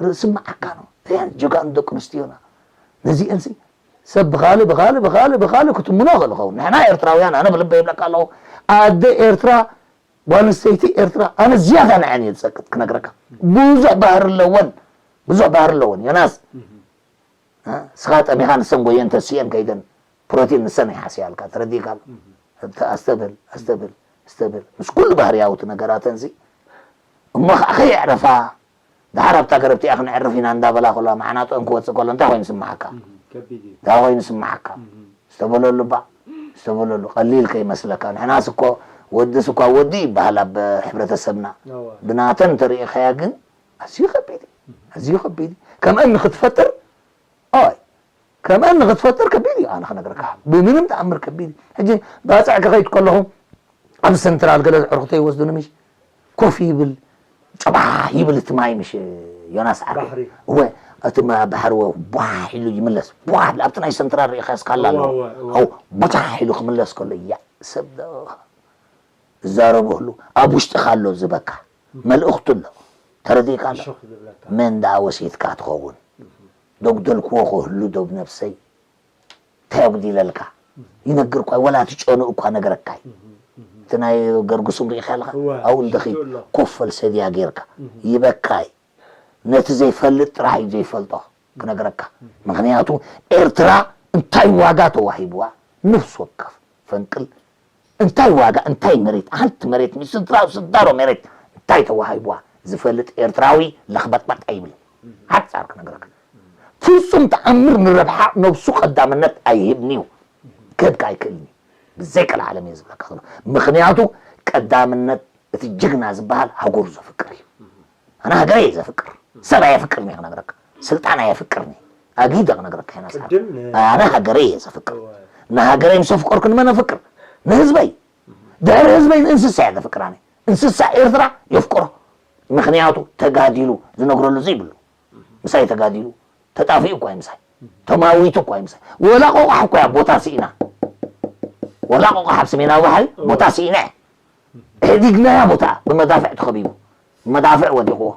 ርእሲ መዓካ ነው ያን ጀጋኑ ደቂ ኣንስትዮና ነዚአንሲ ሰብ ብኻሊ ብኻሊ ብኻሊ ብኻሊ ክትምኖ ክእል ኸውን ንሕና ኤርትራውያን ኣነ ብልበ ይብለካ ኣለኹ ኣደ ኤርትራ ጓል ኣንስተይቲ ኤርትራ ኣነ ዝያዳ ንዐን እየ ዝጸቅጥ ክነግረካ ብዙሕ ባህሪ ኣለወን ብዙሕ ባህሪ ኣለወን ዮናስ ስኻ ጠሚኻ ንሰን ጎየን ተሲኤን ከይደን ፕሮቲን ንሰን ይሓስያልካ ተረዲእካ ኣስተብል ኣስተብል ኣስተብል ምስ ኩሉ ባህርያዊ እቲ ነገራተን ሲ እሞ ከዓ ከየዕረፋ ደሓር ኣብታ ገረብቲኣ ክነዕርፍ ኢና እንዳበላ ከለዋ ማዕናጠን ክወፅእ ከሎ እንታይ ኮይኑ ስምዓካ እንታይ ኮይኑ ስምዓካ ዝተበለሉ ባ ዝተበለሉ ቀሊል ከይመስለካ ንሕናስ እኮ ወድስ እኳ ወዲ ይበሃል ኣብ ሕብረተሰብና ብናተን እንተሪኢኻያ ግን ኣዝዩ ከቢድ እዩ ኣዝዩ ከቢድ እዩ ከምአን ንክትፈጥር ኣይ ከምአን ንክትፈጥር ከቢድ እዩ ኣነ ክነግረካ ብምንም ተኣምር ከቢድ እዩ ሕጂ ባፅዕ ክኸይድ ከለኹ ኣብ ሰንትራል ገለ ዝዕርክቶ ይወስዱኒ ምሽ ኮፍ ይብል ጨባሕ ይብል እቲ ማይ ምሽ ዮናስ ዓርኩ እወ እቲ ባሕሪ ወ ቧሕ ኢሉ ይምለስ ቧሕ ኣብቲ ናይ ሰንትራል ርኢኻ ስካላ ኣለዎ ኣው ቧሕ ኢሉ ክምለስ ከሎ እያ ሰብ ዝዛረበሉ ኣብ ውሽጥኻ ኣሎ ዝበካ መልእኽቱ ኣሎ። ተረዲእካ ኣሎ? መን ደኣ ወሲድካ ትኸውን? ደጉደልክዎ ክህሉ ዶብ ነብሰይ እንታይ ኣጉዲለልካ? ይነግርኳ፣ ወላ እቲ ጨንኡ እኳ ነገረካይ። እቲ ናይ ገርግሱም ርኢኻ ኣለኻ? ኣብኡ እንደኺ ኮፈል ሰድያ ጌርካ ይበካይ። ነቲ ዘይፈልጥ ጥራሕ እዩ ዘይፈልጦ ክነግረካ። ምኽንያቱ ኤርትራ እንታይ ዋጋ ተዋሂብዋ፣ ነፍሲ ወከፍ ፈንቅል እንታይ ዋጋ፣ እንታይ መሬት፣ ሓንቲ መሬት፣ ንስድራኡ ስዳሮ መሬት እንታይ ተዋሂብዋ ዝፈልጥ ኤርትራዊ ለኽበጥበጥ ኣይብልን። ሓጻር ክነግረካ። ፍጹም ተኣምር ንረብሓ ነብሱ ቀዳምነት ኣይህብን እዩ። ክህብካ ኣይክእልን እዩ። ብዘይ ቀልዓለም እየ ዝብለካ ዘሎ። ምኽንያቱ ቀዳምነት እቲ ጅግና ዝበሃል ሃገሩ ዘፍቅር እዩ። ኣነ ሃገረይ እየ ዘፍቅር። ሰብ ኣየፍቅርን እየ ክነግረካ። ስልጣን ኣየፍቅርን እየ። ኣጊደ ክነግረካ እየ ናስሓ። ኣነ ሃገረይ እየ ዘፍቅር። ንሃገረይ ምስ ኣፍቀርኩ ንመን ኣፍቅር? ንህዝበይ። ድሕሪ ህዝበይ ንእንስሳ እየ ዘፍቅር ኣነ። እንስሳ ኤርትራ የፍቅሮ። ምኽንያቱ ተጋዲሉ ዝነግረሉ ዘይብሉ። ምሳይ ተጋዲሉ ተጣፊኡ እኳ እዩ ምሳይ። ተማዊቱ እኳ እዩ ምሳይ። ወላ ቆቋሕ እኳ እያ ቦታ ስኢና። ወላ ቆቋሕ ኣብ ሰሜናዊ ባሕሪ ቦታ ስኢና እያ። ኢህዲግናያ ቦታ ብመዳፍዕ ተኸቢቡ። ብመዳፍዕ ወዲቕዎ።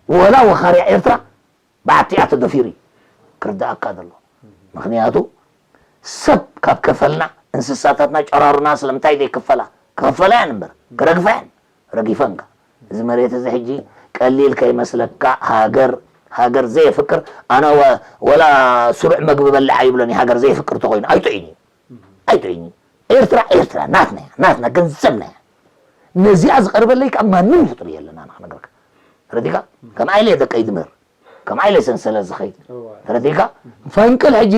ወላ ወኻርያ ኤርትራ ብዓቲኣ ተደፊሩ እዩ። ክርዳኣካ ዘሎ። ምኽንያቱ ሰብ ካብ ከፈልና እንስሳታትና ጨራሩና ስለምንታይ ዘይክፈላ? ክኽፈላ እያን እምበር፣ ክረግፋ እያን። ረጊፈንካ። እዚ መሬት እዚ ሕጂ ቀሊል ከይመስለካ፣ ሃገር፣ ሃገር ዘየፍቅር፣ ኣነ ወ-፣ ወላ ስሩዕ መግቢ በልዕ ኣይብሎን እዩ፣ ሃገር ዘየፍቅር ተኾይኑ። ኣይጥዑይን እዩ። ኣይጥዑይን እዩ። ኤርትራ፣ ኤርትራ፣ ናትና እያ፣ ናትና፣ ገንዘብና እያ። ነዚኣ ዝቐርበለይ ከዓ ማንም ፍጡር የለን፣ ኣነ ክነግረካ። ተረዲእካ? ከም ኣይለ ደቀይ ድምህር፣ ከም ኣይለ ሰንሰለት ዝኸይድ። እዋ። ተረዲእካ? ፈንቅል ሕጂ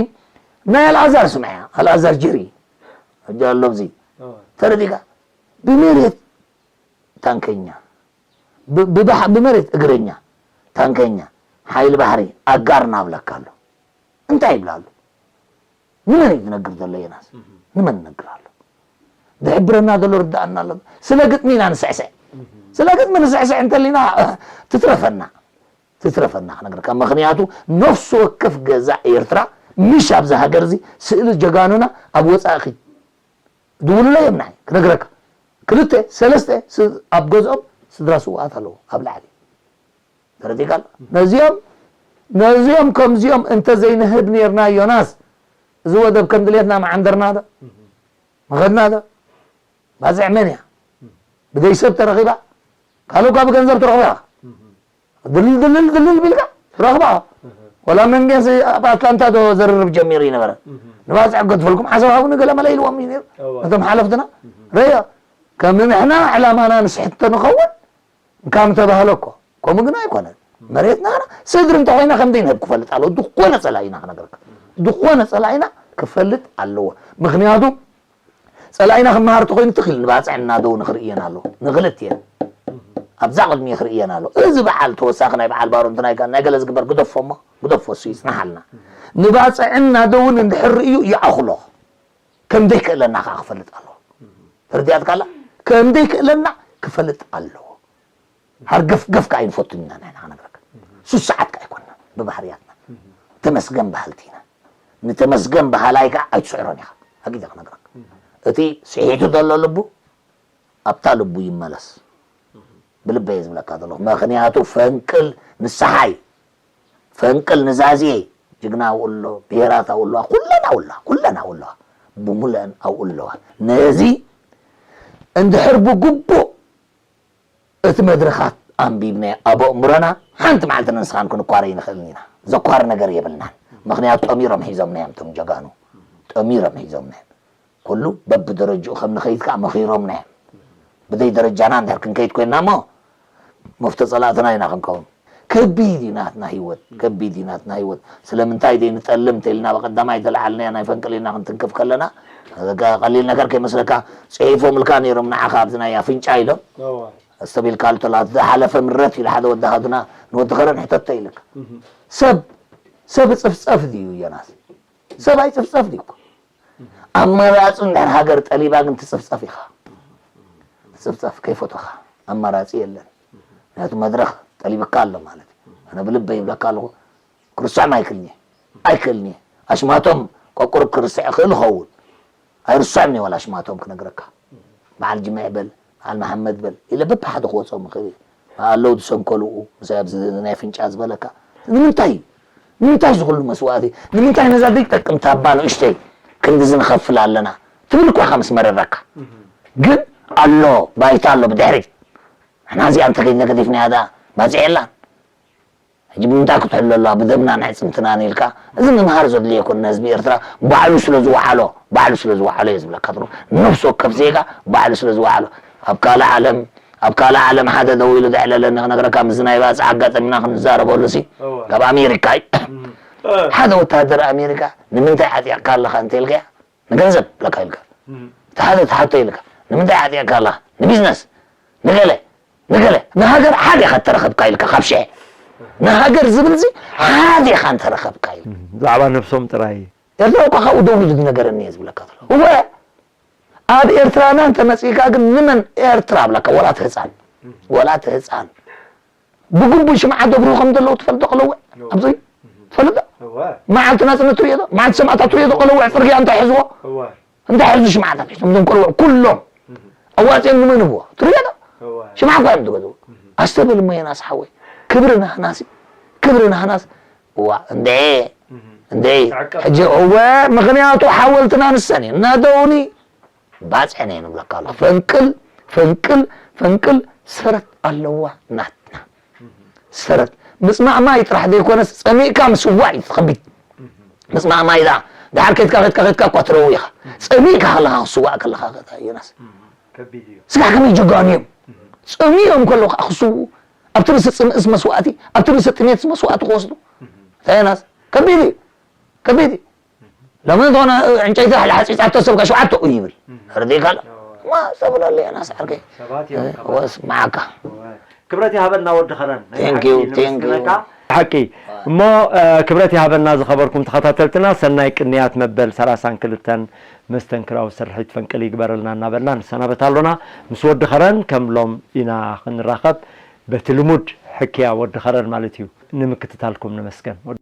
ናይ ኣልኣዛር ስምዐያ፣ ኣልኣዛር ጀሪ። ሕጂ ኣሎ ኣብዚ። እዋ። ተረዲእካ? ብመሬት ታንከኛ፣ ብ-፣ ብባሕ-፣ ብመሬት እግረኛ፣ ታንከኛ፣ ሓይሊ ባሕሪ፣ ኣጋር እናብለካ ኣሎ። እንታይ ይብላ ኣሎ? ንመን እዩ ዝነግር ዘሎ ዮናስ? እህ። ንመን ይነግር ኣሎ? ዝሕብረና ዘሎ ርዳኣና ኣሎ። ስለ ግጥሚ ኢና ንስዕስዕ። እህ። ስለ ግጥሚ ንስዕስዕ እንተሊና፣ ትትረፈና። ትትረፈና ክነግረካ። ምኽንያቱ ነፍሲ ወከፍ ገዛ ኤርትራ፣ ምሽ ኣብዛ ሃገር እዚ ስእሊ ጀጋኑና ኣብ ወጻኢ ኺድ። ድውሉለይ እዮም ንዓይ፣ ክነግረካ። ክልተ፣ ሰለስተ ስ-፣ ኣብ ገዝኦም ስድራ ስውኣት ኣለዉ፣ ኣብ ላዕሊ። ተረዲእካ ኣሎ? ነዚኦም፣ ነዚኦም ከምዚኦም እንተ ዘይንህብ ኔርና፣ ዮናስ፣ እዚ ወደብ ከም ድሌትና ምዓንደርና ዶ? ምኸድና ዶ? ባጽዕ መን እያ? ብደይ ሰብ ተረኺባ? ካልእ እኳ ብገንዘብ ትረኽቦ ኢኻ። ድልል፣ ድልል፣ ድልል ቢልካ ትረኽባ። ወላ መንጌስ ኣብ ኣትላንታ ዶ ዘርርብ ጀሚሩ ይነበረ? ንባጽዕ ገድፈልኩም ሓሳብ ሃቡኒ ገለ መለ ኢልዎም እዩ ነይሩ። እዋ። ነቶም ሓለፍትና። ረዮ፣ ከም ንሕና ዕላማና ንስሕቶ ንኸውን፣ እንካ ምተባህለ እኮ። ከምኡ ግን ኣይኮነን። መሬትና ስድሪ እንተኾይና ከም ዘይንህብ ክፈልጥ ኣለዎ። ዝኾነ ጸላኢና ክነግረካ። ዝኾነ ጸላኢና ክፈልጥ ኣለዎ። ምኽንያቱ ጸላኢና ክመሃር ተኾይኑ ትኽ ኢሉ ንባጽዕ እናደው ንኽርእየን ኣለዎ። ንኽልቲኤን። ኣብዛ ቅድሚ ክርእየን ኣለዎ። እዚ በዓል ተወሳኺ ናይ በዓል ባሮ እንተ ናይ ጋ-፣ ናይ ገለ ዝግበር ግደፎ እሞ፣ ግደፎ እሱ ይጽናሓልና። ንባጽዕን ናደውን እንድሕር ርእዩ ይኣኽሎ። ከም ዘይክእለና ከኣ ክፈልጥ ኣለዎ። ተረዲኣትካ ኣላ? ከም ዘይክእለና ክፈልጥ ኣለዎ። ሃርገፍገፍ ከኣ ኣይንፈቱን ኢና ንሕና ክነግረካ። ሱስ ሰዓት ከኣ ኣይኮንና ብባህርያትና። ተመስገን በሃልቲ ኢና። ንተመስገን በሃላይ ከኣ ኣይትስዕሮን ኢኻ። ኣጊደ ክነግረካ። እቲ ስሒቱ ዘሎ ልቡ ኣብታ ልቡ ይመለስ። ብልበይ እየ ዝብለካ ዘለኹ። ምኽንያቱ ፈንቅል ንስሓይ፣ ፈንቅል ንዛዝየ፣ ጅግና ኣብኡ ኣሎ፣ ብሄራት ኣብኡ ኣለዋ፣ ኩለን ኣብኡ ኣለዋ፣ ኩለን ኣብኡ ኣለዋ። ብሙሉአን ኣብኡ ኣለዋ። ነዚ እንድሕር ብግቡእ እቲ መድረኻት ኣንቢብናዮ ኣብ ኣእምሮና፣ ሓንቲ መዓልቲ ንስኻን ክንኳረ ኣይንኽእልን ኢና። ዘኳሪ ነገር የብልናን። ምኽንያቱ ጠሚሮም ሒዞምና እዮም እቶም ጀጋኑ። ጠሚሮም ሒዞምና እዮም። ኩሉ በብደረጅኡ ከም ንኸይድ ከኣ መኺሮምና እዮም። ብደይ ደረጃና እንድሕር ክንከይድ ኮይንና እሞ፣ መፍቶ ጸላእትና ኢና ክንከውን። ከቢድ እዩ ናትና ህይወት፣ ከቢድ እዩ ናትና ህይወት። ስለምንታይ ደይ ንጠልም እንተኢልና፣ ብቐዳማይ ተለዓልናያ ናይ ፈንቅል ኢልና ክንትንክፍ ከለና፣ ቀሊል ነገር ከይመስለካ፣ ጽሒፎምልካ ነይሮም ንዓኻ ኣብዚ ናይ ኣፍንጫ ኢሎም። እዋ። ኣስተቢልካ ኣሎ፣ ዝሓለፈ ምረት ኢሉ ሓደ ወዲ ሃዱና ንወዲ ከረን ሕተቶ ኢልካ። እህ። ሰብ፣ ሰብ ይጽፍጸፍ ድዩ ዮናስ? ሰብ ኣይጽፍጸፍ ድዩ እኮ? ኣማራጺ እንድሕር ሃገር ጠሊባ ግን ትጽፍጸፍ ኢኻ። ትጽፍጸፍ ከይፈቶኻ። ኣማራጺ የለን። ምኽንያቱ መድረኽ ጠሊብካ ኣሎ ማለት እዩ። ኣነ ብልበይ ይብለካ ኣለኹ። ክርስዖም ኣይክእልን እየ። ኣይክእልን እየ። ኣሽማቶም ቆቁር ክርስዕ እኽእል እኸውን። ኣይርስዖም እየ ዋላ ኣሽማቶም ክነግረካ። በዓል ጅምዕ በል፣ በዓል መሓመድ በል ኢለ በብሓደ ክወጾም እኽእል እየ። ኣለዉ ዝሰንከልኡ፣ ምስ ኣብዚ ናይ ፍንጫ ዝበለካ። ንምንታይ እዩ? ንምንታይ እዚ ኩሉ መስዋእቲ? ንምንታይ ነዛ ዘይጠቅም ታባ ንእሽተይ ክንድዚ ንኸፍል ኣለና? ትብል እኳ ኢኻ ምስ መረረካ። ግን ኣሎ፣ ባይታ ኣሎ ብድሕሪት። ንሕና እዚኣ እንተከይተገዲፍናያ ደኣ ባጽዕ የላን። ሕጂ ብምንታይ ክትሕሎ ኣለዋ? ብደምናን ኣዕጽምትናን ኢልካ። እዚ ምምሃር ዘድልዮ ኣይኮነን። ህዝቢ ኤርትራ ባዕሉ ስለ ዝወዓሎ፣ ባዕሉ ስለ ዝወዓሎ እየ ዝብለካ። ትርጉም ነፍሲ ወከፍ ዜጋ ባዕሉ ስለ ዝወዓሎ። ኣብ ካልእ ዓለም፣ ኣብ ካልእ ዓለም ሓደ ደው ኢሉ ዘዕለለኒ ክነግረካ፣ ምስዚ ናይ ባጽዕ ኣጋጠሚና ክንዛረበሉ ሲ፣ እወ። ካብ ኣሜሪካ እዩ። እም። እ። ሓደ ወተሃደር ኣሜሪካ፣ "ንምንታይ ዓጢቕካ ኣለኻ?" እንተ ኢልካያ፣ "ንገንዘብ" ብለካ ኢልካ። እም። እቲ ሓደ ትሓቶ ኢልካ፣ "ንምንታይ ዓጢቕካ ኣለኻ?" "ንቢዝነስ፣ ንገለ፣ ንገለ፣ ንሃገር ሓደ ኢኻ እተረኸብካ" ኢልካ፣ ካብ ሽሕ። ንሃገር ዝብል እዚ ሓደ ኢኻ እንተረኸብካ ኢልካ። እም። ብዛዕባ ነብሶም ጥራይ። ኤርትራ እኳ ካብኡ ደው ኢሉ ዝነገረኒ እየ ዝብለካ ዘሎ። እወ፣ ኣብ ኤርትራና እንተ መጺእካ ግን ንመን ኤርትራ ብለካ፣ ወላ እቲ ህጻን፣ ወላ እቲ ህጻን። ብግቡእ ሽምዓ ደብርሁ ከም ዘለዉ ትፈልጦ ከለወ፣ ኣብዚ ትፈልጦ? እወ። መዓልቲ ናጽነት ትርእዮ ዶ? መዓልቲ ሰማእታት ትርእዮ ዶ? ከለወ ጽርግያ እንታይ ሒዝዎ? እወ። እንታይ ሒዙ ሽምዓታት ሒዞም? እዞም ከለወ ኩሎም። እህ። ኣዋጺኦም ንመን ህብዎ? ትርእዮ ዶ? እወ። ሽምዓ እኳ እዮም ዝገዝኡ። እህ። ኣስተብህል እሞ ዮናስ ሓወይ። ክብሪ ናህናሲ፣ ክብሪ ናህናስ። እዋ፣ እንዴ፣ እህ። እንዴ። ተዕቀብ። ሕጂ እወ፣ ምኽንያቱ ሓወልትና ንሰን እየን። ናደውኒ ባጽዕን እየን ንብለካ ኣለኹ። ፈንቅል፣ ፈንቅል፣ ፈንቅል፣ ሰረት ኣለዋ ናትና። እህ። ሰረት። ምጽማእ ማይ ጥራሕ ዘይኮነስ፣ ጸሚእካ ምስዋእ እዩ ከቢድ። እህ። ምጽማእ ማይ ደኣ፣ ደሓር ከይድካ፣ ከይድካ፣ ከይድካ እኳ ትረዊ ኢኻ። እህ። ጸሚእካ ከለኻ ክስዋእ ከለኻ ከታ ዮናስ። እህ። ከቢድ እዩ። ስጋዕ ከመይ ጀጋኑ እዮም። እህ። ጸሚኦም ከለዉ ከዓ ክስውኡ። ኣብቲ ርእሲ ጽምእስ መስዋእቲ፣ ኣብቲ ርእሲ ጥሜትስ መስዋእቲ ክወስዱ። እህ። እንታይ ዮናስ? ከቢድ እዩ። ከቢድ እዩ። ሎሚ እንተኾነ ዕንጨይቲ ሓፂፃቶ ሰብ ከ ሸውዓተ እዩ ይብል። እህ። ርዲእካ ኣሎ። እዋ። ማ ሰብለሉ ዮናስ ዓርከይ። ሰባት እዮም እ፣ ከማን። ወስ መዓካ። እዋ። ክብረት ይሃበልና ወዲ ኸረን። ናይ Thank you, ብሓቂ thank you። ነመስግነካ። ሓቂ። እሞ፣ እ፣ ክብረት ይሃበልና ዝኸበርኩም ተኸታተልትና፣ ሰናይ ቅንያት መበል ሰላሳን ክልተን መስተንክራዊ ስርሒት ፈንቅል ይግበረልና እናበልና ንሰናበት ኣሎና። ምስ ወዲ ኸረን ከም ሎም ኢና ክንራኸብ። በቲ ልሙድ ሕክያ ወዲ ኸረን ማለት እዩ። ንምክትታልኩም ነመስገን።